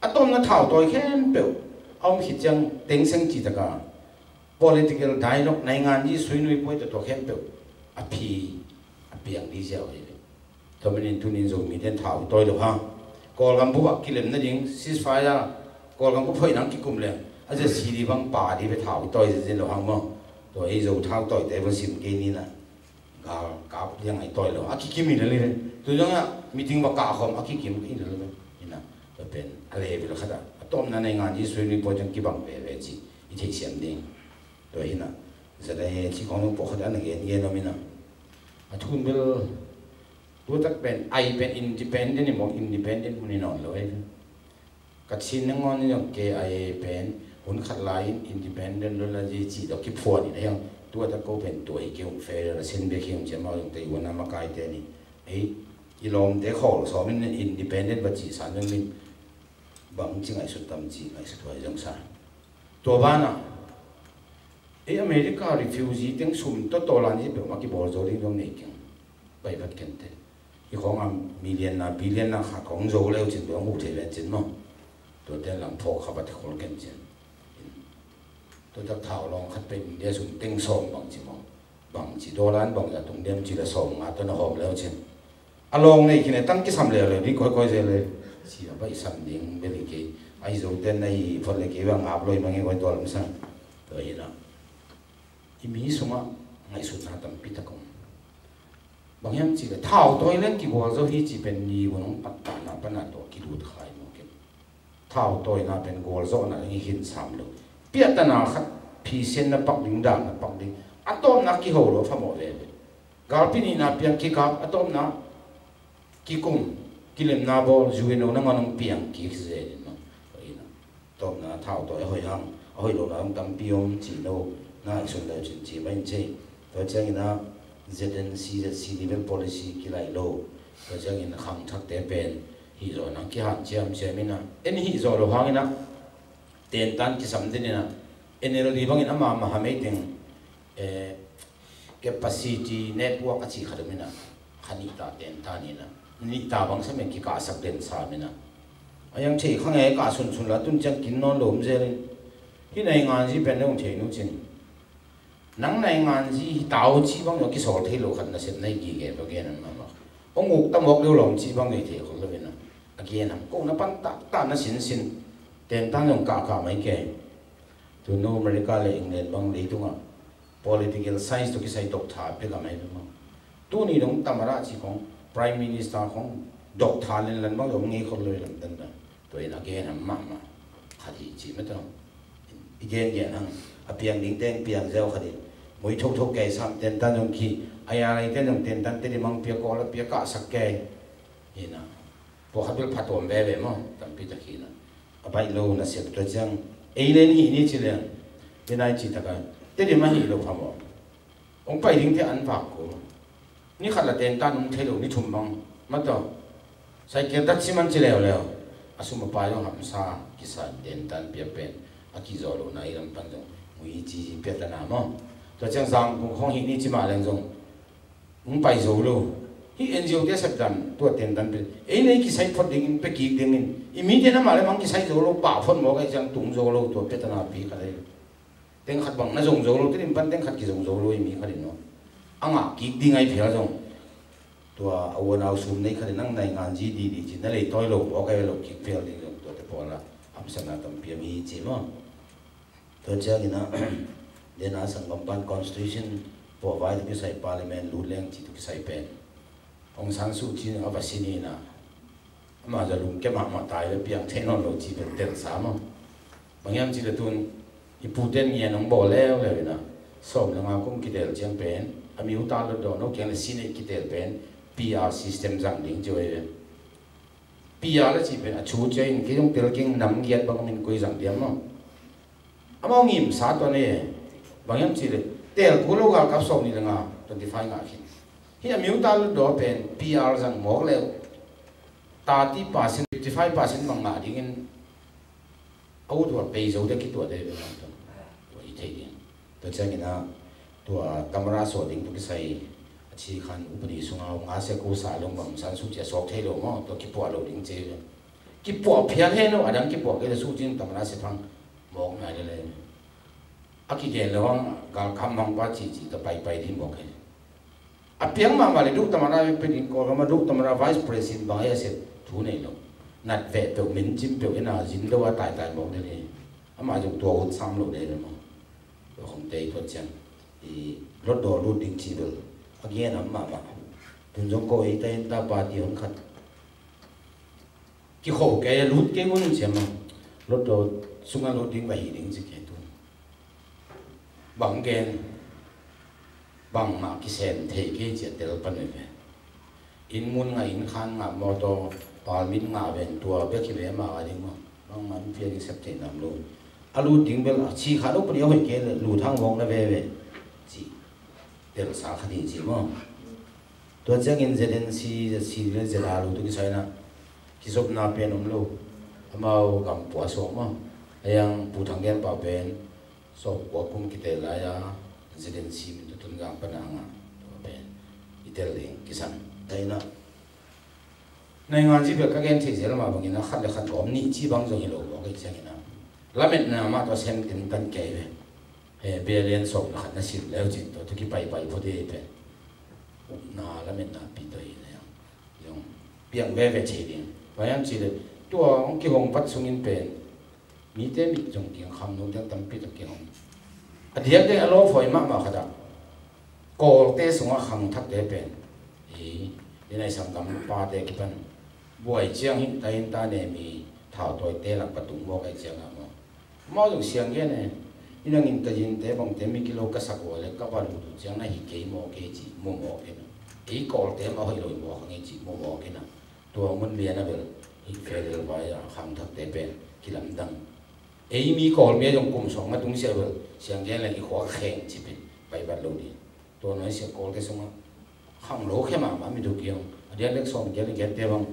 A tawmna thau tawi khempeuh a om khit ciang Thein Sein cih taka political dialogue, naingan ji suinui puai tawh khempeuh a phi a piang di ziau hi ve. Tua manin tunin Zomite in thau i tawi lo hang, Kawlgam bup ah kilem nading ceasefire, Kawlgam bup hoih nang kikum leng a Z C D bang pa di ve, thau i tawi zenzen lo hang maw. Tua ei Zo thau tawite va sim kei ni na. Gal kap liang ai tawi lo a kikim hi lel hi ve. Tu zong ah meeting va kah khawm a kikim hi lel hi ve. Hi na, tua pen a level khat ah a tawmna naingan ji suinui puai ciang kibang veve ci i theihsiam ding. Tua hi na, Z I A ci khawng zong pawlkhat a na gen gen om hi na. A thun bel tua tak pen ai pen independent hi maw, independent hun hi nawn lo hi ve. Kachin nangawn in zong K I A pen hun khat lai-in independent lo la zi cih tawh kiphuan in a hiang, tua tak ko pen tua hi kei ung, federal a sin bek hi ung ci, amau zong Taiwan a makaite ni. Ei, i lawmte khawl sawm in independent va cih san zong min bang ci ngaihsut tam ci ngaihsut huai zong sa. Tua banah ei America refugee teng sum tawh tawlan hi peuhmah kibawl zo ding zong nei keng. Pai vat kente. Hi khawng a million na billion na khat khawng zo leu cin tua hong huh thei ven cin maw. Tua ten lam phawk kha vat khol ken cin. Tua tak thau lawng khat pen India sum teng sawm bang ci maw. Bang ci dollar bang za tung dem ci la sawm nga tawh na hawm leu cin. A lawng nei khin e, tang kisam leuleu ding kawikawi zel e. Ci a baihsam ding bel hi kei. Ai Zote na hi phot le kei bang ngap loi mang e koi tua lam sang. Tua hi na. I mi sungah ngaihsutna tampi tak om. Bang hiam cih leh thau tawi leng kigual zo hi cih pen ni hun hong pattahna pana tua kilut khai maw kei. Thau tawina pen gualzawhna ding hi khin sam lo. Piahtana khat phisianna pak ding, dahna pak ding. A tawpna kiho lo phamawh veve. Galpi nihna piang kikap, a tawpna kikum, kilemna bawl, U N O nangawn hong piang kik zenin maw. Tawpna thau tawi a hoih hang, a hoih lohna hong tampi om cih no na sun lo cin ci mai in cei. Tua ciangin a Z N C, Z C level policy kilaih lo. Tua ciangin khangthakte pen hih zawh nang kihan ciamciam in a, en hih zawh lo hangin a, tentan kisam den in a, N L D bangin ama maham ei teng, eh, capacity network a cih khat om in a, kha nih ta tentan in a, nih ta bang sam in kikahsak den sam in a. A yang thei kha ngei kah sunsun la tun ciang kin nawn lo om zel in. Hih naingan zi pen dong thei nu cin. Nang naingan zi hi tau cih bang zong kisawl thei lo khat na sep na hi gige bang gen an mahmah. Hong uk tam awk deuh lawm cih bang zong hi thei khol lo in a. A gen ham ko na pan taktak na sinsin. Tentan zong kahkah mai kei. Tu nu America le England bang leitungah political science tawh kisai doctor pia gam ahi bang. Tuni dong tamara cih khong, prime minister khong, doctor lenlan bang zong ngei khol lo hi lam dandan. Tua in a gen ham mahmah. Khat hi cih mah tawh. I gengen hang a piang ding teng piang ziau khat hi. Mui thotho kei sam tentan zong khi, a ya lei ten zong tentan te di mang pia kawl a pia kahsak kei. Hi na. Pawlkhat bel phatuam veve maw, tampi tak hi na. A baih lo na sep tua ciang. Ei len hi ni ci leng. Te nai ci taka. Te di mah hi lo pha maw. Hong pai ding te an vak ko. Ni khat la tentan hong thei lo ni thum bang. Mah tawh. Cycle dat siman ci leuleu. A sum a pai zong hamsa kisa tentan pia pen. A kizawh lo na i lam pan zong. Mui ci pia ta na maw. Tua ciang zang kung khong hi ni ci mah leng zong. Hong pai zo lo. Hih N G O te sepdan tua tentan pia. Ei nei kisai phot dingin, pia kik dingin. I mite na mah le mang kisai zo lo, pah phot mawk ei ciang tung zo lo, tua pia ta na pi khat ei. Teng khat bang na zong zo lo, teng pan teng khat kizong zo lo i mi khat in maw. A ngah kik ding ai phial zong. Tua a uanau sum nei khat in nang naingan zi di di ci na lei tawi lo, pawk ai lo kik phial ding zong tua te pawl a. Hamsatna tampi a mi ci maw. Tua ciangin a, den a sanggam pan constitution puah vai tu kisai parliament lut leng ci tu kisai pen. Aung San Suu Kyi a va sin hi na. Ama za lungkia mahmah tai ve piang thei nawn lo ci pen tel sa maw. Bang hiam ci le tun i puten ngian hong bawl leuleu hi na. Sawm le nga kum kitel ciang pen. A miu ta lo dawn lo kiang le sin ei kitel pen. P R system zang ding ci oi ve. P R le ci pen a chu ciang in kei zong tel king nam giat bang min koi zang diam maw. Amau ngimsa tua ne, bang hiam ci le, tel ku lo galkap sawm nih le nga, twenty five ngah khin. Hi a miu ta lut daw pen, P R zang mawk leu, thirty percent, fifty five percent bang ngah dingin, a ut ua pei zo de kituah de, bang tua, tua i thei ding. Tua ciangin a, tua tamara suah ding tu kisai, A ci khan upadi sunga nga se kusa long bang san su cia sok thei lo maw, tua kipuah lo ding ci ve. Kipuah phial he lo, a dang kipuah kei le su cin tamana se phang mawk nai le le. A kigen lo ang galkam mang pa ci ci ta pai pai ding mawk he. A piang mahmah le duh tamana pe ding Kawlgam a duh tamana vice president bang he se thu nei lo. Nat ve peuh min cim peuh ina zin lo a tai tai mawk le le. Ama zong tua ut sam lo le le maw. Tua khong tei tua ciang. I lot daw lut ding ci bel a gen am mahmah. Tun zong ko ei ta in ta party hon khat kikho kei a lut kei ngun siam a. Lot daw sunga lut ding va hi ding ci kei tun. Bang gen bangmah kisem thei kei ci a tel pan ve. Inn mun ngah, inn khan ngah, mawtaw permit ngah ven tua bek hi ve mah a ding maw. Bangmah in piak in sep thei nam lo. A lut ding bel a ci kha lo puni a hoih kei le lut hang vawng na veve ci. Telsa kha ding ci maw. Tua ciangin Z N C, Z C le Z R lo tu kisai na kizopna pen om lo. Amau gam pua suak maw. A yang Pu Thang Gen pau pen sawmkua kum kitel lai a Z N C min tu Tonzang pana ngah. Tua pen i tel ding kisam. Taina naingan ci bel ka gen thei zel mah bangin a khat le khat gawm nih ci bang zong hi lo maw kei ciangin a lametna mah tua sem tin tan kei ve. He bia lian sawm le khat na sim leu cin tua tu kipaipai phot hi pen. Upna lametna pi tua hi na yang zong piang veve thei ding. Tua hiam ci le tua hong kihong pat sungin pen mite mit zong kiang kham nung ding tampi tak kiang hong. A diak ding a lawphuai mahmah khat ah Kawlte sungah khangthakte pen i, i nai sanggam pate kipan buai ciang hing ta in ta nem i thautawite lak patung mawk ai ciangah maw. Amau zong siang gen e, i nang in ka zinte bangte mi kilo ka sak ua le ka va lut uh ciang na hi kei maw kei ci maw mawk in a. Ei Kawlte mah hoih lo i mawk a ngei ci maw mawk in a. Tua mun lian a bel i federal vai a khangthakte pen kilamdang. Ei mi Kawlmi a zong kum sawm a tung sia bel siang gen le i khua kheng cipin pai bat lo ding. Tua nuai sia Kawlte sungah khang lo khe mahmah mi tuk kiang a diak dek sawm kiang i kiat te bang.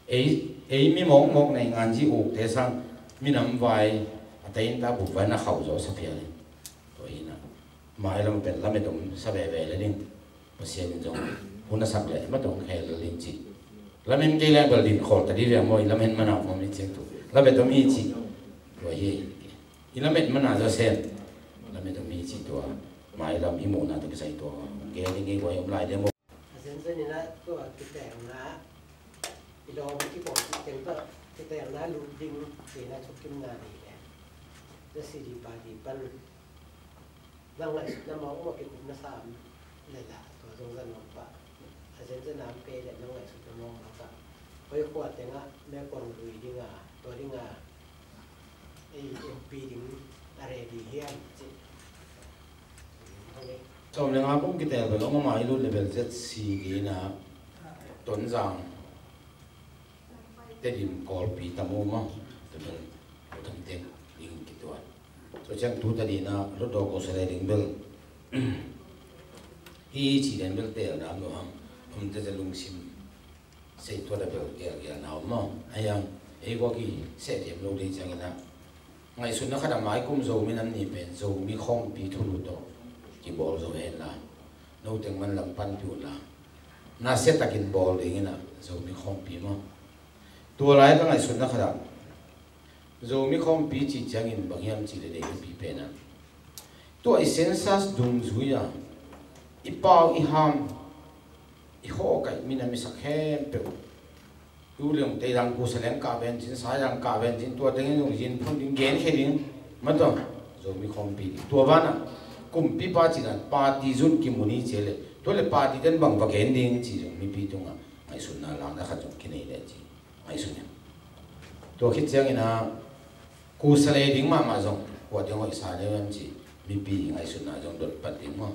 Ei, ei mi mawkmawk nei nganzi ukte sang minam vai a tei in ta bup vai na khauh zaw sa phial in. Tua hi na mailam pen lamet om sa veve le ding. Pasian in zong hun a sak le matong khel le ding ci. Lamen kei le bel din khol ta di ve maw i lamen mana maw mi ciang tu. Lamet om hi ci. Tua hi. I lamet mana zaw sem. Lamet om hi ci tua. Mailam i muhna tu kisai tua. Kei ding i guai om lai de maw. A zenzen in a tua kitengna i lawm i kibawm i teng tawh kitengna lut ding cihna thukkimna nei le. Na sidi padi pan na ngaihsutna mawkmawk kikupna sam le la tua zong zan mawk pah. A zenzen a am kei le na ngaihsutna mawkmawk ah koi khua tengah mekong lui dinga tua dinga ei M P ding a ready hiam cih. Sawm le nga kum kitel bel om ama i lut le bel Z C dina Tonzang Tedim Kawlpi tam om a. Tua bel tua tam tek ding kituan. Tua ciang tu ta dina Hlutdaw Kosale ding bel hi ci den bel tel dam lo hang. Om te za lungsim sei tua da bel gelgel na om maw. A yang ei vawk i seh diam lo dei ciangin a ngaihsutna khat a mai kum Zomi nam ni pen Zomi khawmpi thulu tawh kibawl zo hen la. No teng man lam panpi uh la. Na sia takin bawl dingin a Zomi khawmpi maw. Tua lai ka ngaihsutna khat a Zomi khawmpi cih ciangin bang hiam cih le dei pi pen a tua i census dungzui a i pau i ham i hawh kaih minam i sak khempeuh. Tu leng tei dang kusa leng kah ven cin, sa dang kah ven cin, tua tengin zong zin phun ding gen khe ding. Mataw Zomi khawmpi ding. Tua vanah kumpipa cin a party zun kimu ni cia le tua le party ten bang va gen ding ci zong mipi tungah ngaihsutna lakna khat zong kinei le ci. Ngaihsun hi. Tua khit ciangin a kusa lei ding mahmah zong kua ding hoih sa deuh em ci mipi ngaihsutna zong dot pat ding maw.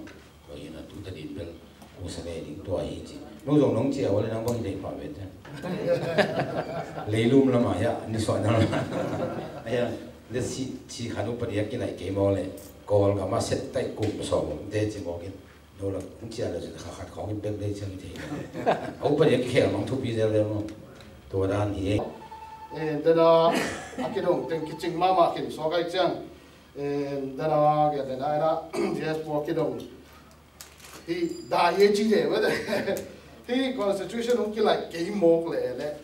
Kua in a tu ta din bel kusa lei ding tua hi ci. Nung zong nong cia ua le nang bang hi dei pah ve te. Leilum lamah hiah nisuahna lamah hiah le si, si khan upadi a kilaih kei maw le Kawlgam a set taih kum sawm om te ci mawk in. No la hong cia lo cin kha khat khawng in bek dei ciang i thei. A upadi a kikhel mang thupi zel zel maw. Tua dan hi e. Eh, dena a kidong teng kicing mahmah khin suak ai ciang. Eh, dena a gen dena ina G S four kidong Hi dai ye ci de mate. Hi constitution hong kilaih kei mawk leh leh,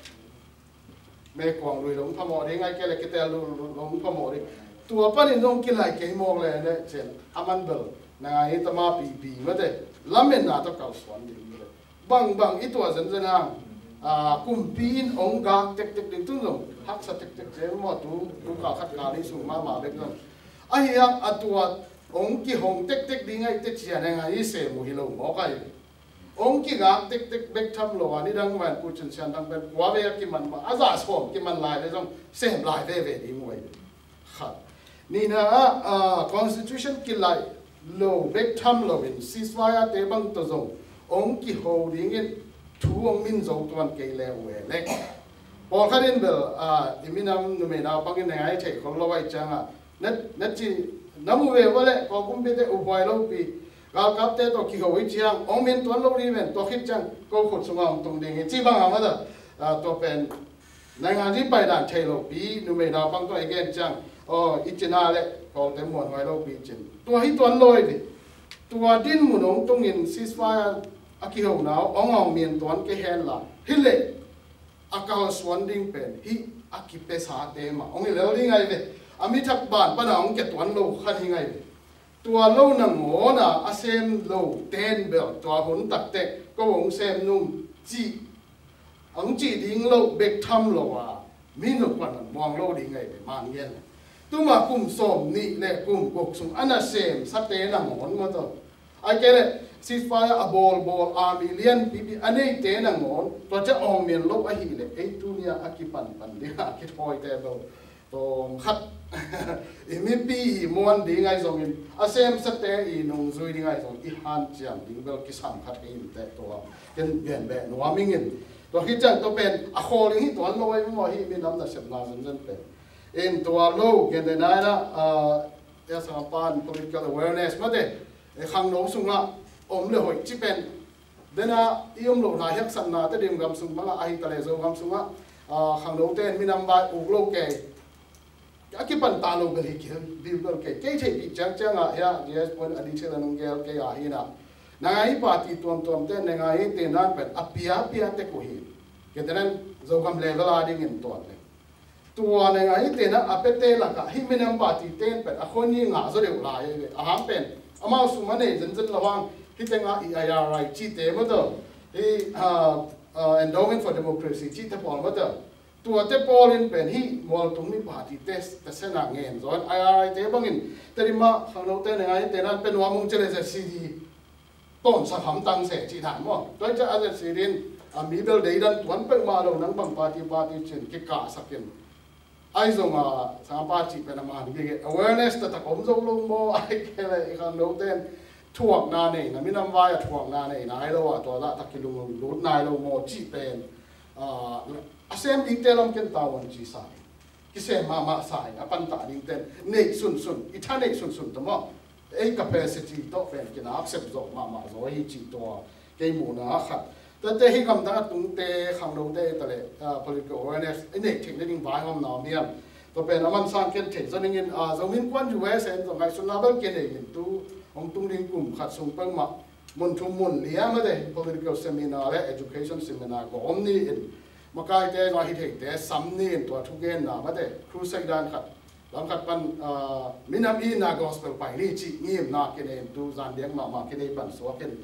mekuang lui lo hong phamawh ding, ai kei leh kitel lui lo hong phamawh ding. Tua panin hong kilaih kei mawk leh leh cian a man bel na ngai hi tama pipi mate. Lamenna tawh kalsuan ding mate. Bangbang i tuah zenzen hang, a, kumpi in hong gak tektek ding tun zong haksa tektek zel maw, tu, tu kal khat kal nih sung mahmah bek zong. Ahi hang a tua hong kihong tektek ding ahi teh cian hang a i sem uh hi lo mawk ahi. Hong kigak tektek bek tham lo a, nidang van Pu Cin Sian Thang pen kua vei a kiman mah, a za sawm kiman lai le zong sem lai veve ding uh ahi. Khat. Nihna ah, ah, constitution kilaih lo bek tham loin ceasefire te bang tawh zong hong kiho dingin thu hong min zo tuan kei le uh e leh. Pawlkhat in bel, ah, i minam numei naupang in na ngai thei khol lo ahi ciangah, na, na ci, na mu ve ua leh, Kawlkumpite uphuai lopi, galkapte tawh kiho i ciang hong min tuan lo ding ven, tua khit ciang ko khut sungah hong tung ding hi ci bang a mata, ah, tua pen naingan zi paidan thei lopi, numei naupang tawh i gen ciang, aw, i cina leh Kawlte muanhuai lopi cin. Tua hi tuan lo hi ve. Tua dinmun hong tungin ceasefire a kihona uh hong awng min tuan kei hen la. Hi leh a kalsuan ding pen hih a kipiasate mah hong hi lel ding ahi ve. A mi thak ban pana hong kia tuan lo khat hi ngai ve. Tua lo nangawn a a sem lo ten bel tua hun takte ko hong sem nung cih, hong cih ding lo bek tham lo a, mi nukpan muang lo ding ahi ve, man ngen. Tuma kum sawm nih le kum guk sung a na sem sate nangawn maw tawh, ai kei leh ceasefire a bawlbawl a mi lianpipi a neite nangawn tua ciah awng mian lo ahih leh ei tunia a kipanpan ding a kithawite lo tawm khat i mipi i muan ding ahi zongin, a semsate i nungzui ding ahi zong i hanciam ding bel kisam khat hi in teh tua ken gen beh nuam ingin. Tua khit ciang tua pen a khawl ding hi tuan lo ahi maw, hi minam nasepna zenzen pen. In tua lo gen deh naina, ah, ya sangpan political awareness mate, eh, khangno sungah om le hoih ci pen. Dena i om lohna hiaksatna te dim gam sung bangah ahi ta leh Zogam sungah, ah, khangnote in minam vai uk lo kei. A kipan ta lo bel hi kei, bil bel kei. Kei theihpih ciangciangah hia, G S point a detail a nung gel kei a hi na. Na ngai hi party tuamtuamte, na ngai hi te nan pen a piapia tek uh hi. Kei te nan Zogam level a dingin tuat le. Tua na ngai hi tena a piate lakah hih minam party ten pen a khuani ngah zaw deuh lai ahi ve. A hang pen amau sum a nei zenzen lo hang hih tengah i I R I cihte maw tawh, hih, ah, ah, Endowment for Democracy cihte pawl maw tawh. Tuate pawl in pen hih mualtung mi party te, te sena ngen zaw in I R I te bangin Tedim ah khangnote na ngai hi tena pen nuam ung ci le Z C D tawnsak hamtang se cih dan maw. Tua hi ciah a Z C D in a mi bel deidan tuan peuhmah lo, nang bang party party cin kikahsak in. Ahi zongah sangpa cih pen a man gige awareness taktak om zo lo maw, ahi kei leh i khangnote in thuakna nei, na minam vai a thuakna nei nai lo a, tua zahtak kilung lut nai lo maw cih pen, ah, a sem dingte lam ken tavuan ci sa. Kisem mahmah sa in a pantah dingten neih sunsun, i tha neih sunsun tawh maw, ei capacity tawh pen kinapsep zawh mahmah zaw hi cih tua kei muhna a khat. Tuate hi gamdang a tungte, khangnote ta leh, ah, political awareness i neih theih nading vaihawmna om hiam? Tua pen a man sang ken theih zaw ningin, ah, Zomi Innkuan U S A in zong ngaihsutna bel kinei in tu hong tung ding kum khat sung peuhmah mun thum mun li a mate political seminar le education seminar gawm ni in makaite zong a hi theite sam ni in tua thugenna mate crusade dan khat, lam khat pan, ah, minam itna gospel pai ni cih ngimna kinei in tu zan diak mahmah kinei pan suak in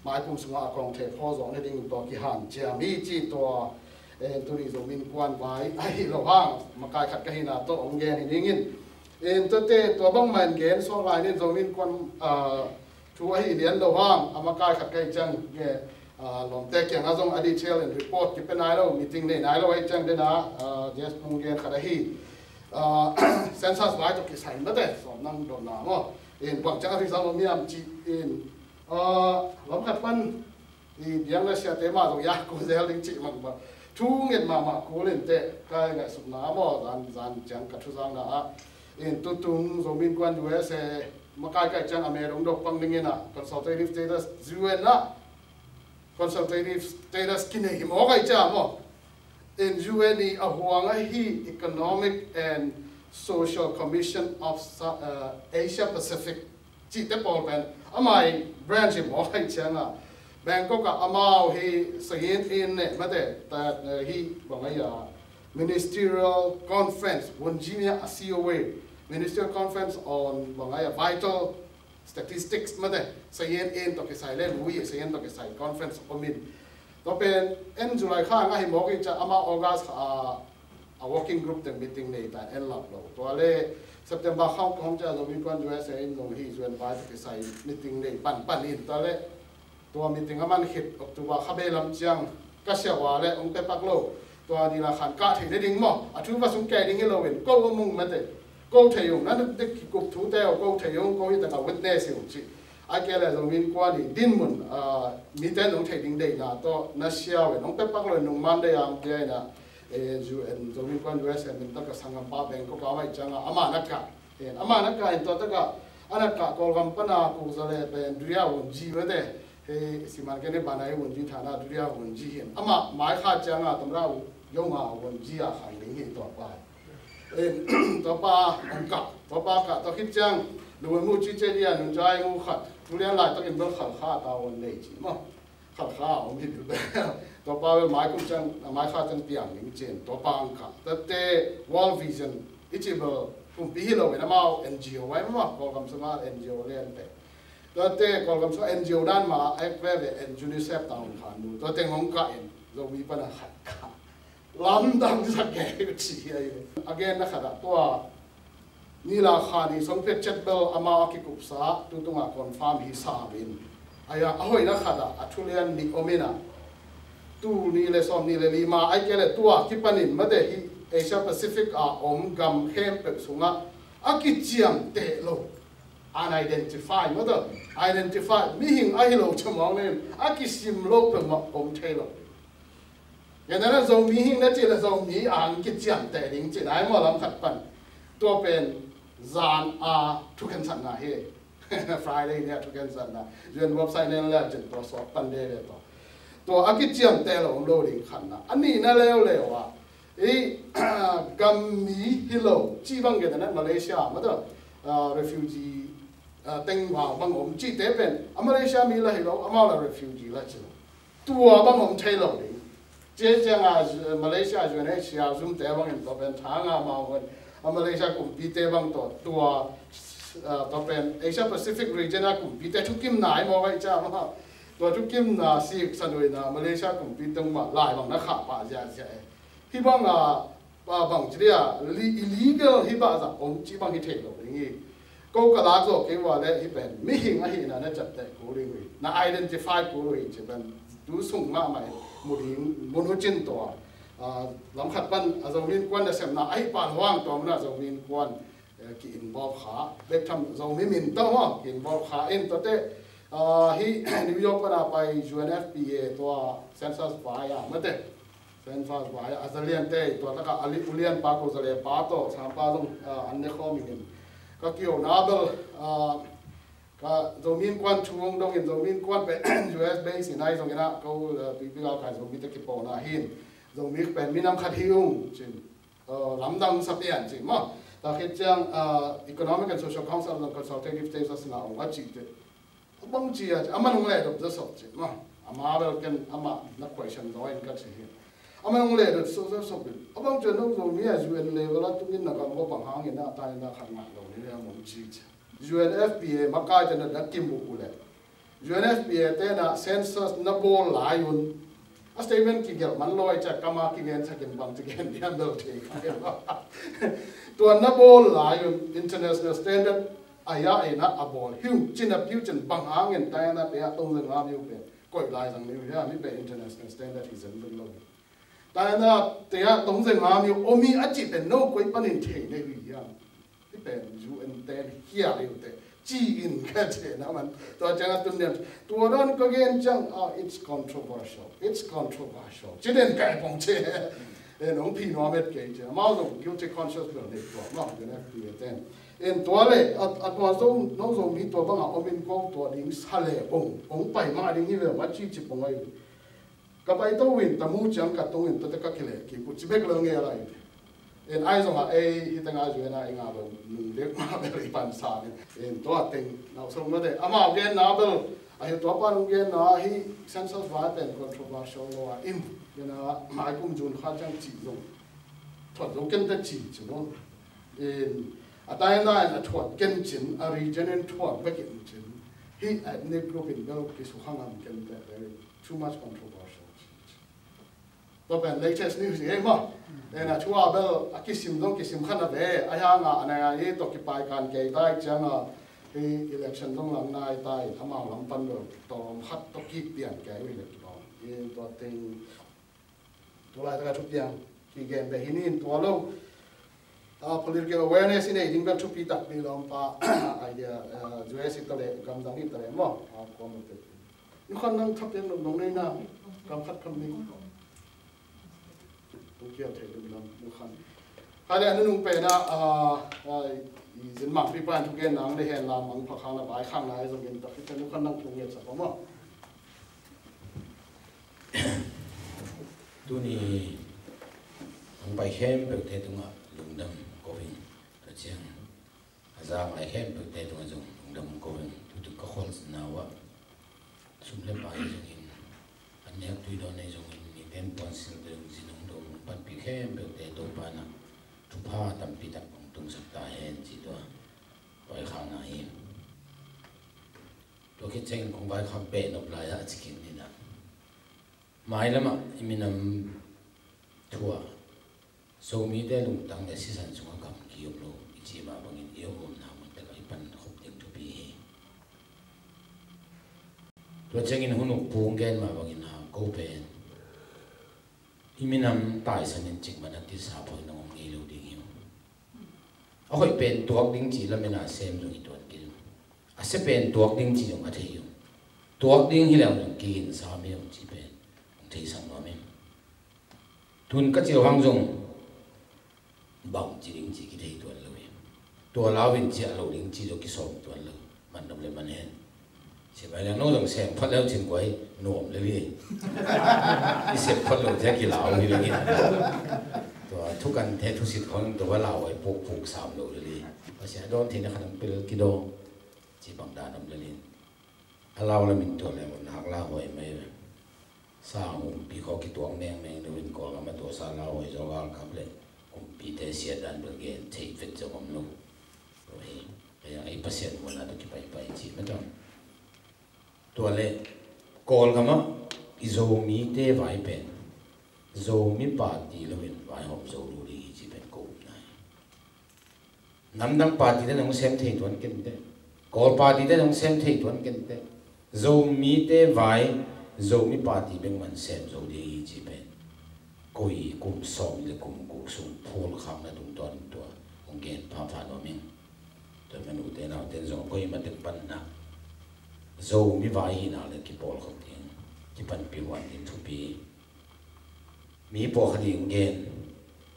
mai kum sungah a kawng thei phaw zawh nading in tua kihanciam hi cih tua, eh, tuni Zomi Innkuan vai ahi lo hang makai khat ka hina tawh hong gen hi dingin. In tuate tua bangmah in gen suak lai nin Zomi Innkuan, ah, thu ahi lian lo hang, a makai khat ka hi ciang, eh, ah, lawmte kiangah zong a detail in report kipia nai lo, meeting nei nai lo ahi ciang dena, ah, J S Pung gen khat ahi. Ah, census vai tawh kisai mate, sawm nang dotna maw. In bang ciang a result om hiam cih in, ah, lam khat pan, i biang le siate mah zong ya kul zel ding cih mah mah. Thu nget mahmah kul in teh, ka ngaihsutna maw, zan, zan ciang ka thuzakna ah. In tutung Zomi Innkuan U S A, makai kai ciang a me dong dok pang dingin ah, consultative status, U N ah, consultative status kinei hi maw kai ciang maw. In U N i a huang ahi Economic and Social Commission of Sa-, uh, Asia Pacific. cihte pawl pen amah i branch hi mawk ahih ciangin, Bangkok ah amau hi sayin in ne mate, ta, eh, hi bang a ia Ministerial Conference, Wunjimia a C O A, Ministerial Conference on bang a ia Vital Statistics mate, sayin in tawh kisai le lui sayin tawh kisai conference om in. Tua pen en July kha ngah hi mawk i ca amah August kha a a working group teng meeting nei ta en lap lo. Tua le September kha hong cia Zomi Kuan U S A in zong hi U N vai tawh kisai meeting nei pan pan in tua le tua meeting a man khit October kha bei lam ciang ka sia ua le hong pe pak lo. Tua ni la khan kah thei ne ding maw? A thu va sung kei ding hi lo in ko a mung mate. Ko thei ung na dek kikup thu te ko thei ung ko hi ta ka witness hi ung ci. A ke le Zomi Kuan i dinmun, ah, mi ten hong thei ding deina tawh na sia ua hong pe pak lo in nung man dei ang tia ina. Eh, U N Zomi Kuan U S A min taka sangam pa Bangkok a mai cianga ama na ka. Eh, ama na ka in tua taka ana ka Kawlgam pana ku za le pen Duria Wunji mate. He siman kene bana i Wunji thana Duria Wunji hin. Ama mai kha cianga tamra u yonga Wunji a khang ding hi tua pa. Eh, tua pa ang ka. Tua pa ka tua khit ciang lu mu ci ce dia nun jai mu khat. Duria lai takin bel khal kha ta won nei ci ma. Khalkha a om hi bil bel. Tua pa bel mai kum ciang, mai kha ciang piang ding cin. Tua pa ang kha. Tate World Vision i ci bel kumpi hi lo in amau N G O ai ma, Kawlgam sunga N G O lian te. Tate Kawlgam sunga N G O dan ma, ai veve en UNICEF ta hong khan nu. Tua teng hong kah in, Zomi pana khat kha. Lamdang sak kei ci hi ai. Again na khat ah tua. Ni la kha ni song phet chet bel amau a kikupsa, tu tunga confirm hi sa in. Aya, a hoina khat ah, a thulian ni om in a. Tu ni le sawm ni le lima, ai ke le tua kipanin mate hi Asia Pacific a om gam khempeuh sunga a kiciamteh lo. Unidentified mate, identified, mihing ahi lo chamawng nen, a kisim lo peuhmah om thei lo. Ngenana Zomi hing na cih le Zomi ang kiciamteh ding cih nai maw lam khat pan. Tua pen zan a thukhensatna hi. Friday ni a thukhensatna. U N website nen le cin tua suak pan de le tua. Tua a kiciamteh lo om lo ding khatna. A nihna leuleu ah. I gam mi hi lo. Cih bang ngenana Malaysia mate, ah, refugee, ah, teng bang om cihte pen. A Malaysia mi la hi lo, amau la refugee la ci lo. Tua bang om thei lo ding. Cia cianga Malaysia U N H C R zum te bangin tua pen thanga mau hon. A Malaysia kumpi te bang tua tua, ah, tua pen Asia Pacific region a kumpi te thukim nai maw vai ca maw. Tua thukim na sik sanuina Malaysia kumpi teng ma lai bang na kha pa zia zia e. Hi bang a Pa bang ci dia, li-, illegal hi bah zah om ci bang hi thei lo ding hi. Ko ka lak zo kei ua le hi pen, mihing ahi na na chat te ku ding hi. Na identify ku ding hi ci pen, tu sung ma mai, mu ding, mu nu cin tua. Ah, lam khat pan, a Zomi Kuan na sem na, ahi pan huang tua mu na Zomi Kuan, eh, ki involve kha. Bek tham Zomi min tau ma, ki involve kha. In tua te, ah, hi New York pana pai U N F P A tua census vai a, mate. San Francisco vai a zalian te, tua taka a li-, ulian pa ko zale pa to, sampa zong, ah, an ne khawm in. Ka kio na bel, ah, ka Zomi Kuan chung dong in Zomi Kuan pe U S base in ai zong ina ko, ah, pi pi lau kai Zomi te kipo na hin. Zomi pen minam khat hi ung, cin. Ah, lamdang sa pian cin ma. Ta khit ciang, ah, Economic and Social Council zong consultative stage sa sina ong a ci te. A bang ci a, a man hong le dop za sok ci ma. A ma bel ken a ma na question zo in ka ci hi. A man hong le dop sok za sok in. A bang ci no zo mi a U N level a tungin na kam ko bang hang in a ta in a khat ngai lo ni le a mong ci ci. U N F P A ma kai te na da kim bu ku le. U N F P A te na census na bol lai un. A statement ki gel man loi ca kama ki gen ca kin bang ci gen dia bel te. Tua na bol lai un international standard a ya e na a bawl hiu cin a piu cin bang hangin taina te a tong zeng a miu pen koih lai zang niu hia mi pen international standard hi zen lun lo. Taina te a tong zeng a miu omi a ci pen no koi panin thei ne hui hia. Hi pen U N ten hia liu te ci in ka ce na man tua ciang a tun niam tua ran ka gen ciang a it's controversial, it's controversial ci den kai pong ce. E nong phi nuam et kei ci amau zong guilty conscious bel nei tua amau U N F P A ten. En tua le a, a tua zong no zong mi tua bang a om in kong tua ding sa le ong ong pai ma ding hi ve ma ci ci pong ai. Ka pai to win ta mu ciang ka tong in ta te ka kile ki pu ci bek lo nge lai. En ai zong a ei hi teng a zui na i nga lo nung dek ma bel i pan sa ni. En tua teng nau song ma de. Amau gen na bel a hi tua pan gen na hi census vai pen controversial lo a in. Gen na mai kum June kha chang ci zong. Thuat zong ken ta ci ci zong. En a tai na a thuat ken cin a region en thuat ba ken cin. Hi ethnic group in bel ki su khang am ken ta. Too much controversial. Tua pen latest news hi ei maw. En a thu a bel a kisim zong kisim khan a ve a hiang a a nai a i tua kipai kan kei tai ciang a hi election zong lang nai tai amau lam pan bel tawm khat tua kik pian kei ui le kibang. I tua teng tua lai taka thu piang kigen ve hi nin tua lo. Ah, political awareness i nei ding bel thupi tak ding lawm pa idea, ah, U S i ta le gamdang i ta le maw. Ah, kawm lo te. Nu khan nang thapian lo nong nei na kam khat kam nei. Tung kial thei dum lam nu khan. Hai le anu nung pe na, ah, ah, i zin mang pi pan thu gen nang le hen la mang pha khang na bai khang na ai zong gen ta fi ta nu khan nang tung nget sa pa maw. Tuni hong pai khempeuhte tungah lungdam ko ing. Tua ciang a zak lai khempeuhte tungah zong lungdam ko ing. Tutu ka khualzinna uh ah sum le pai zongin a nek tui dawn ahi zongin miten puansilh ding zin hong dong hong panpih khempeuhte Topa in ah thupha tampi tak hong tungsak ta hen ci tua vaikhakna hi. Tua khit ciangin kong vaikhak beh nop lai ah a cikin ninah mailamah i minam thu ah Zomite lungtang le sisan sungah gam ki-om lo i cih mah bangin i om omna mun takah i pan khop ding thupi hi. Tua ciangin hun uk pung gen mah bangin a ko pen i minam taisan in cikmah na tisa phoih nong om ngei lo ding hi uh. A hoih pen tuak ding cih lamen a sem zong hi tuan kei uh. A sia pen tuak ding cih zong a thei uh. Tuak ding hi leng zong kiginsa mi uh cih pen hong theisak nuam ing. Tun ka cih hang zong bang ci ding cih kithei tuan lo hi. Tua lau in cih a lo ding cih zong kisawm tuan lo. Man nop le man hen. Sia bai leng no zong sem phat leu cin kuai nuam le li. I sem phat lo te kilau hi lo hi. Tua thukan te thusit khong tua lau ai puk puk sam lo le li. Pasia dawn theina khan ang pil kidawng. Ci bang dan om le li. A lau lamin tua le mun hak lau huai mai ve. Sa umpi khaw kituak mengmeng lo in Kawlgam a tua sa lau huai zaw galkap le kumpite siat dan bel gen thei vet zong om lo. Tua hi ei Pasian muanna tua kipaipai ci mah tawh. Tua le Kawlgam ah i Zomite vai pen Zomi party lo in vaihawm zo lo ding hi ci pen ko upna hi. Namdang party te nong sem thei tuan kente. Kawl party te nong sem thei tuan kente. Zomite vai Zomi party bek man sem zo ding hi ci pen koi kum sawm le kum guk sung phul khakna tungtawn tua hong gen phapha nuam ing. Tua man ute nauten zong koi matek panna Zomi vai hina le kipawl khop ding kipanpih huan ding thupi. Mi pawlkhat in gen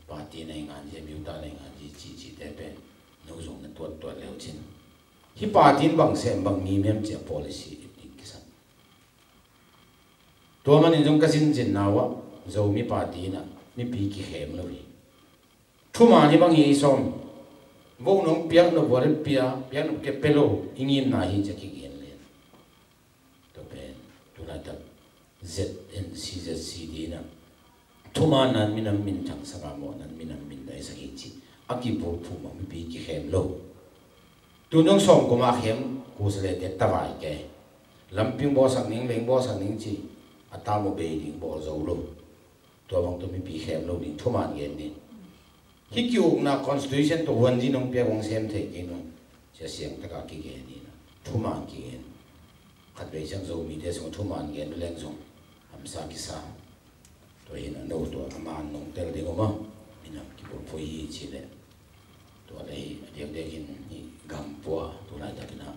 party nei ngan hi, miuta nei ngan hi cihcihte pen no zong na tuattuat leu cin. Hi party in bang sem bang ngim hiam cia policy it ding kisam. Tua manin zong ka zinzinna uh ah Zomi party in ah mipi kikhem lo hi. Thuman hi bang hi sawm. Vote nong piak nop uh ah le pia, piak nop kei pe lo i ngimna hi cia kigen lian. Tua pen tulaitak Z N C Z C D in ah thuman nan minam min thangsak a mawh nan minam min daisak hi ci a kibulphuh mah mipi kikhem lo. Tun dong sawm kum a khem kusa le tek tavai ke. Lamping bawlsak ning, leng bawlsak ning ci a tam uh bei ding bawl zo lo. Tua bang tua mipi khem lo ding thuman gen ni. Hi ki-ukna constitution tua huanzi nong piak hong sem thei kei nung cia siang taka kigen ni na thuman kigen. Khatvei siang Zomite sung thuman gen leng zong hamsa kisa. Tua hi na no tua a man nong tel ding uh maw minam kipulphuh hi ci le. Tua le hi a diakdiak in hi gam pua tu laitakin ah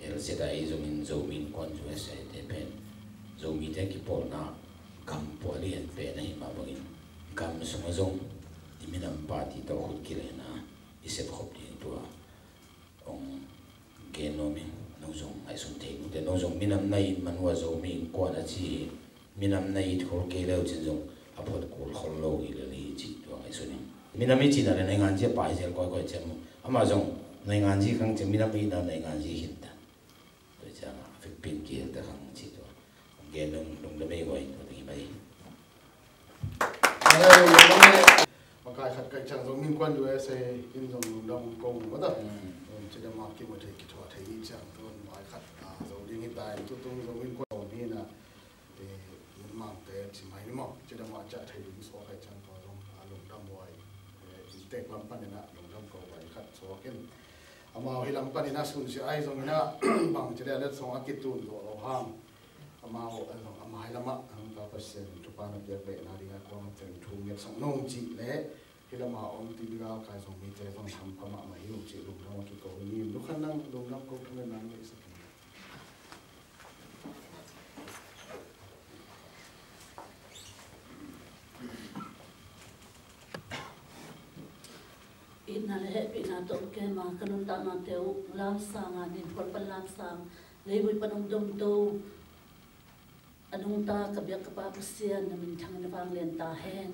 L Z I zongin Zomi Innkuan U S A te pen Zomite kipawlna gam pua lian pen ahi mah bangin gam sungah zong i minam party tawh khut kilena i sepkhop ding tua hong gen nuam ing. No zong ngaihsun thei nute no zong minam na it man uh a Zomi Innkuan a ci hi. Minam na it khol kei leu cin zong a phot kul khol lo hi lel hi cih tua ngaihsun ing. Minam i cihna le nainganzi a pai zel kawikawi ciang maw. Amah zong nainganzi khang ciang minam i na nainganzi khin ta. Tua ciang a Philippine kihel ta khang ci tua. Hong gen dong lungdam ei guai tua ding hi mai. Makai khat kaih ciang zong min kuan U S A in zong lungdam ko maw ta. Cidam a kimu thei kithuah thei hi ciang tun makai khat a zong ding hi ta in tutung zong min kuan hi na. Te, Mangte ci mai ni maw, cidam a ciah thei ding suak hai ciang tua zong a lungdam huai. Eh, inntek lam panin a lungdam ko huai khat suak in. Amau hi lam panin a sunsia ahi zongin a bang ci le a letsong a kitun zawh lo hang. Amau, a zong, amau hi lam ah, a hong ta Pasian in thupha na piak behna ding a kuang teng thu ngetsak nung cih le hi lam a om ti ding a kai zong mite zong hampha mahmah hi uh cih lungdam a kiko hi ni. Lukhan nang lungdam ko thungen nang ngeihsak in. Itna le hehpihna tawh kem a ka nuntaknate uh lamsang a, nin khual pan lamsang, leivui pan hong domto a nungta ka biak ka Pa Pasian, na minthang in a vanglian ta hen.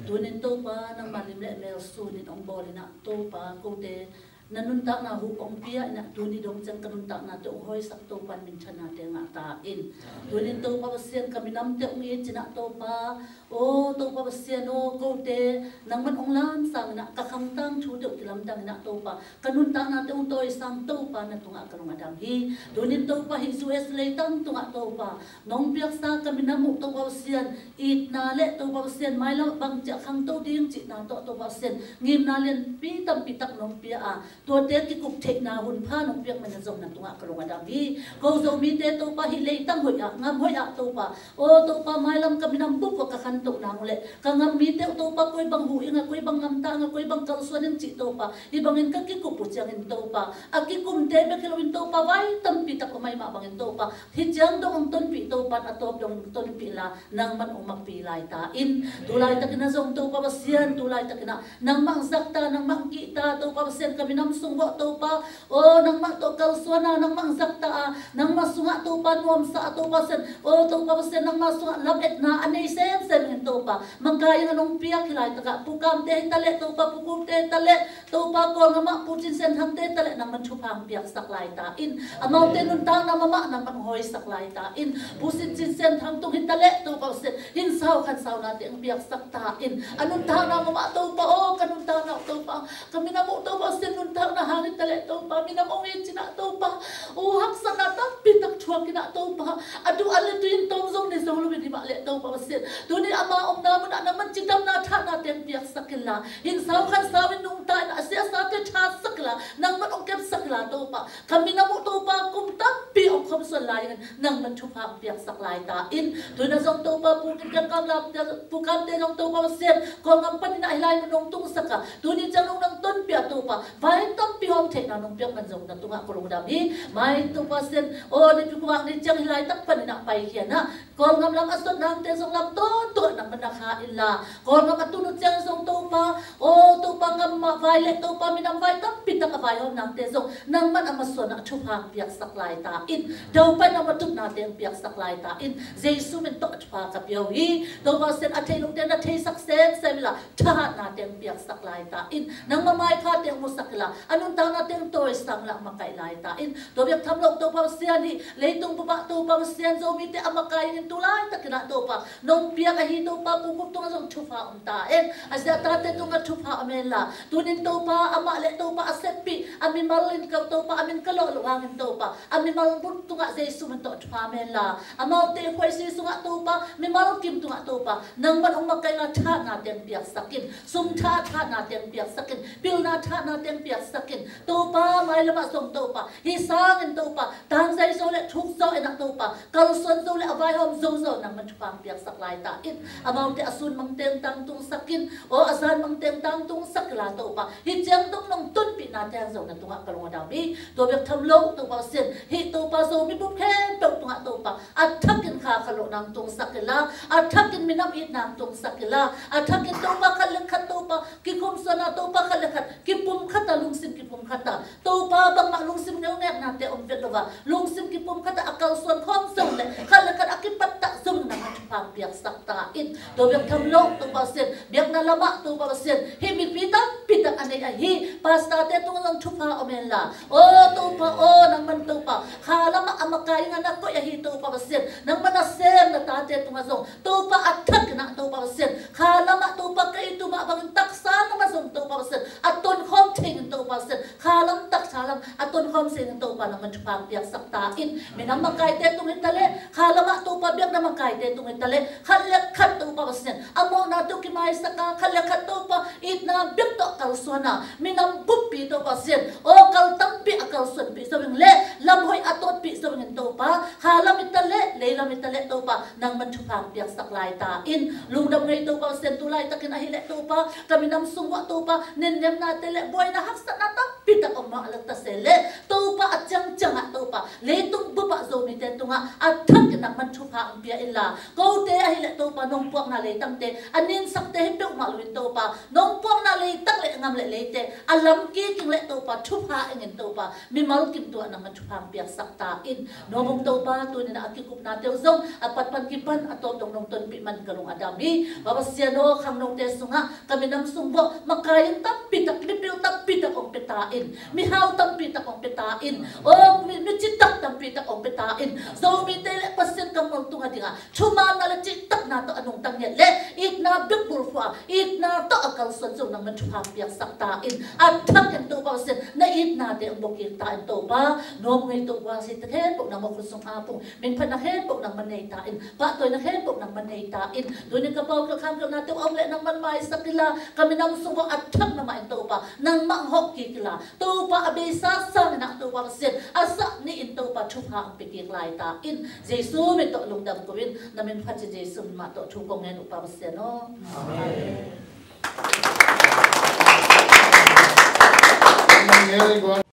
Tunin Topa nangmah lim le mel sunin hong bawl in ah Topa kote na nuntakna huh hong pia in ah tuni dong ciang ka nuntaknate hong hawisak Topa in minthanna te ngah ta in. Tunin Topa Pasian ka minamte hong it in ah Topa, aw Topa Pasian aw, kote nangman hong lamsang in ah ka khangtang thute uh kilamdang in ah Topa ka nuntaknate hong tawisang Topa na tungah ka lung a dam hi. Tunin Topa hih U S leitang tungah Topa nong piaksa ka minam uh Topa Pasian itna le Topa Pasian mailam bang ciah khangto ding cihna tawh Topa Pasian ngimna lianpi tampi tak nong pia a, tuate kikup theihna hun pha nong piak man a zong na tungah ka lung a dam hi. Ko Zomite Topa hih leitang hoih ah, ngam hoih ah Topa, aw Topa mailam ka minam bup ka khantoh nang uh le ka ngam mite uh Topa koi bang huh ing a, koi bang ngamta ing a, koi bang kalsuan ing cih Topa, hih bangin ka kikup uh ciangin Topa a kikumte bek hi loin Topa vai tampi tak om ahih mah bangin Topa hih ciang dong hong tonpih Topa in a tawp dong hong tonpih la nangman hong makpi lai ta in. Tu laitakin a zong Topa Pasian, tu laitakin a nangmah hong zak ta, nangmah hong kih ta Topa Pasian, ka minam sung bawh Topa, aw nangmah tawh kalsuan a, nangmah hong zak ta a, nangmah sungah Topa nuamsa a Topa Pasian, aw Topa Pasian nangmah sungah lametna a nei semsem in Topa makai in a nong piak hi laitakah Pu Kamte hi ta leh Topa, Pu Kukte hi ta leh Topa Kawlngam ah Pu Cin Sian Thangte hi ta leh nangman thupha hong piaksak lai ta in. Amaute nuntakna mahmah nangman hong hawisak lai ta in. Pu Cin Sian Thang tung hi ta leh Topa Pasian hinsau khansaunate hong piaksak ta in. A nuntakna mahmah Topa aw, ka nuntakna uh Topa, ka minam uh Topa Pasian nuntakna hang hi ta leh Topa minam hong it in ah Topa, aw haksatna tampi tak thuak in ah Topa, a duh a le tui in tawm zong ne zo lo in hih mah leh Topa Pasian, tuni ama omna mun ah nangman cidamna thahnate hong piaksak in la, hinsau khansau in nungta in a siasate thatsak in la, nangman hong kepsak in la Topa, ka minam uh Topa kum tampi hong khawmsuan lai in nangman thupha hong piaksak lai ta in. Tuna zong Topa Pu Kim Kiang Kam Lam te, Pu Kamte zong Topa Pasian Kawlngam panin ah hih lai mun hong tungsak a, tuni ciang nong nang tonpih a Topa vai tampi hawm theihna nong piak man zong na tungah ka lungdam hi. Mai Topa Pasian aw, nipi khuavak ni ciang hih laitak panin ah paikhia in ah Kawlngam lam a sot nangte zong lam tawntung ah nangman na kha in la, Kawlngam a tun uh ciang zong Topa, aw Topa ngam mah vai le Topa minam vai tampi tak a vaihawm nangte zong nangman a masuan ah thupha hong piaksak lai ta in. Daupai in a matutnate hong piaksak lai ta in. Jesu min tawh a thupha ka pia uh hi. Topa Pasian a thei lote na theisak semsem in la, thahatnate hong piaksak lai ta in. Nangmah maiphate hong musak in la, a nuntaknate hong tawisang la makaih lai ta in. Tua bek tham lo Topa Pasian hih leitung bup ah Topa Pasian Zomite a makai in tu laitakin ah Topa nong piak ahi Topa Pu Kuk tungah zong thupha om ta in. A sia tate tungah thupha om hen la, tunin Topa amah le Topa a seppih a mimal in ka Topa a min ka lawh loh hangin Topa a mimal bul tungah Jesu min tawh thupha om hen la, amaute khuaisi sungah Topa mimal kim tungah Topa nangman hong makaih la, thahatnate hong piaksak in. Sum tha, thahatnate hong piaksak in. Pilna thahatnate hong piaksak in. Topa mailam ah zong Topa hih sangin Topa tangzai zo le thuk zo in ah Topa kalsuan zo le a vaihawm zo zo nangman thupha hong piaksak lai ta in. Amaute a sun mang teng tangtungsak in. Aw a zan mang teng tangtungsak in la Topa, hih ciang dong nong tonpihnate hang zo na tungah ka lung a dam hi. Tua bek tham lo Topa Pasian, hih Topa Zomi bup khempeuh tungah Topa a thakin kha kha loh nang tungsak in la, a thakin minam it nang tungsak in la, a thakin Topa khat le khat Topa kikhumsuan a, Topa khat le khat kipumkhat a, lungsim kipumkhat a, Topa bangmah lungsim ngeungeknate om vet lo a, lungsim kipumkhat a, a kalsuan khawm zo le khat le khat a kipattah zo nang a Thupha piaksak ta in. Tua biak tham lo Topa Pasian, biakna lamah Topa Pasian, hih mipi tampi tak a nei ahi pastor-te tungah zong thupha om hen la, aw Topa aw, nangman Topa kha lamah a makai in a na koih ahi Topa Pasian, nangman a sem na tate tungah zong Topa a thak in ah Topa Pasian, kha lamah Topa kei tu mah bangin taksa lamah zong Topa Pasian a tonkhawm thei in Topa Pasian, kha lam taksa lam a tonkhawm thei in Topa nangman thupha piaksak ta in. Minam makaite tung hi ta leh, kha lamah Topa biakna makaite tung hi ta leh, khat le khat Topa Pasian a mawhna tawh kimaisak a, khat le khat Topa itna biak tawh kalsuan a, minam buppi Topa Pasian aw kal tampi a kalsuanpih zo ing leh, lam hoih a tawtpih zo ing in Topa, kha lam hi ta leh, lei lam hi ta leh Topa nangman thupha piaksak lai ta in. Lungdam ngei Topa Pasian, tu laitakin ahih leh Topa ka minam sung uah Topa nennemnate le buaina haksatna tampi tak om mah a lak ta se leh, Topa a ciangciang ah Topa leitung bup ah Zomite tungah a thak in nangman thupha hong pia in la, kote ahih leh Topa nong puakna leitangte a ninsakte hi peuhmah lo in Topa, nong puakna leitang le ngam le leite a lam kik ing leh Topa thupha ing in Topa, mimal kim tuah nangman thupha hong piaksak ta in. Nuam ung Topa, tuni in ah a kikupnate uh zong a pat pan kipan a tawp dong nong tonpih man ka lung a dam hi. Pa Pasian aw, khangnote sungah ka minam sung bawh makai in tampi tak, mipil tampi tak hong pia ta in, mihau tampi tak hong pia ta in, aw mi, mi citak tampi tak hong pia ta in. Zomite le Pasian kammal tung a dingah thumanna le cihtakna tawh a nungta ngiat le itna biakbulphuh a, itna tawh a kalsuan zong nangman thupha piaksak ta in. A thak in Topa Pasian, na itnate hong bawk kik ta in Topa. Nuam ngei Topa, si ta khempeuh nangmah khut sung a pung, minphatna khempeuh nangman nei ta in, pahtawina khempeuh nangman nei ta in. Tuni ka pau ka kham ka nate uh a om leh nangman maisak in la, ka minam sung bawh a thak na mah in Topa nangmah hong hawh kik in la, Topa a beisa sangin ah Topa Pasian a sah nih in Topa thupha hong pia kik lai ta in. Jesu min tawh lungdam ko in, na min phat in Jesu min mah tawh thu kong ngen uh Pa Pasian aw. Amen.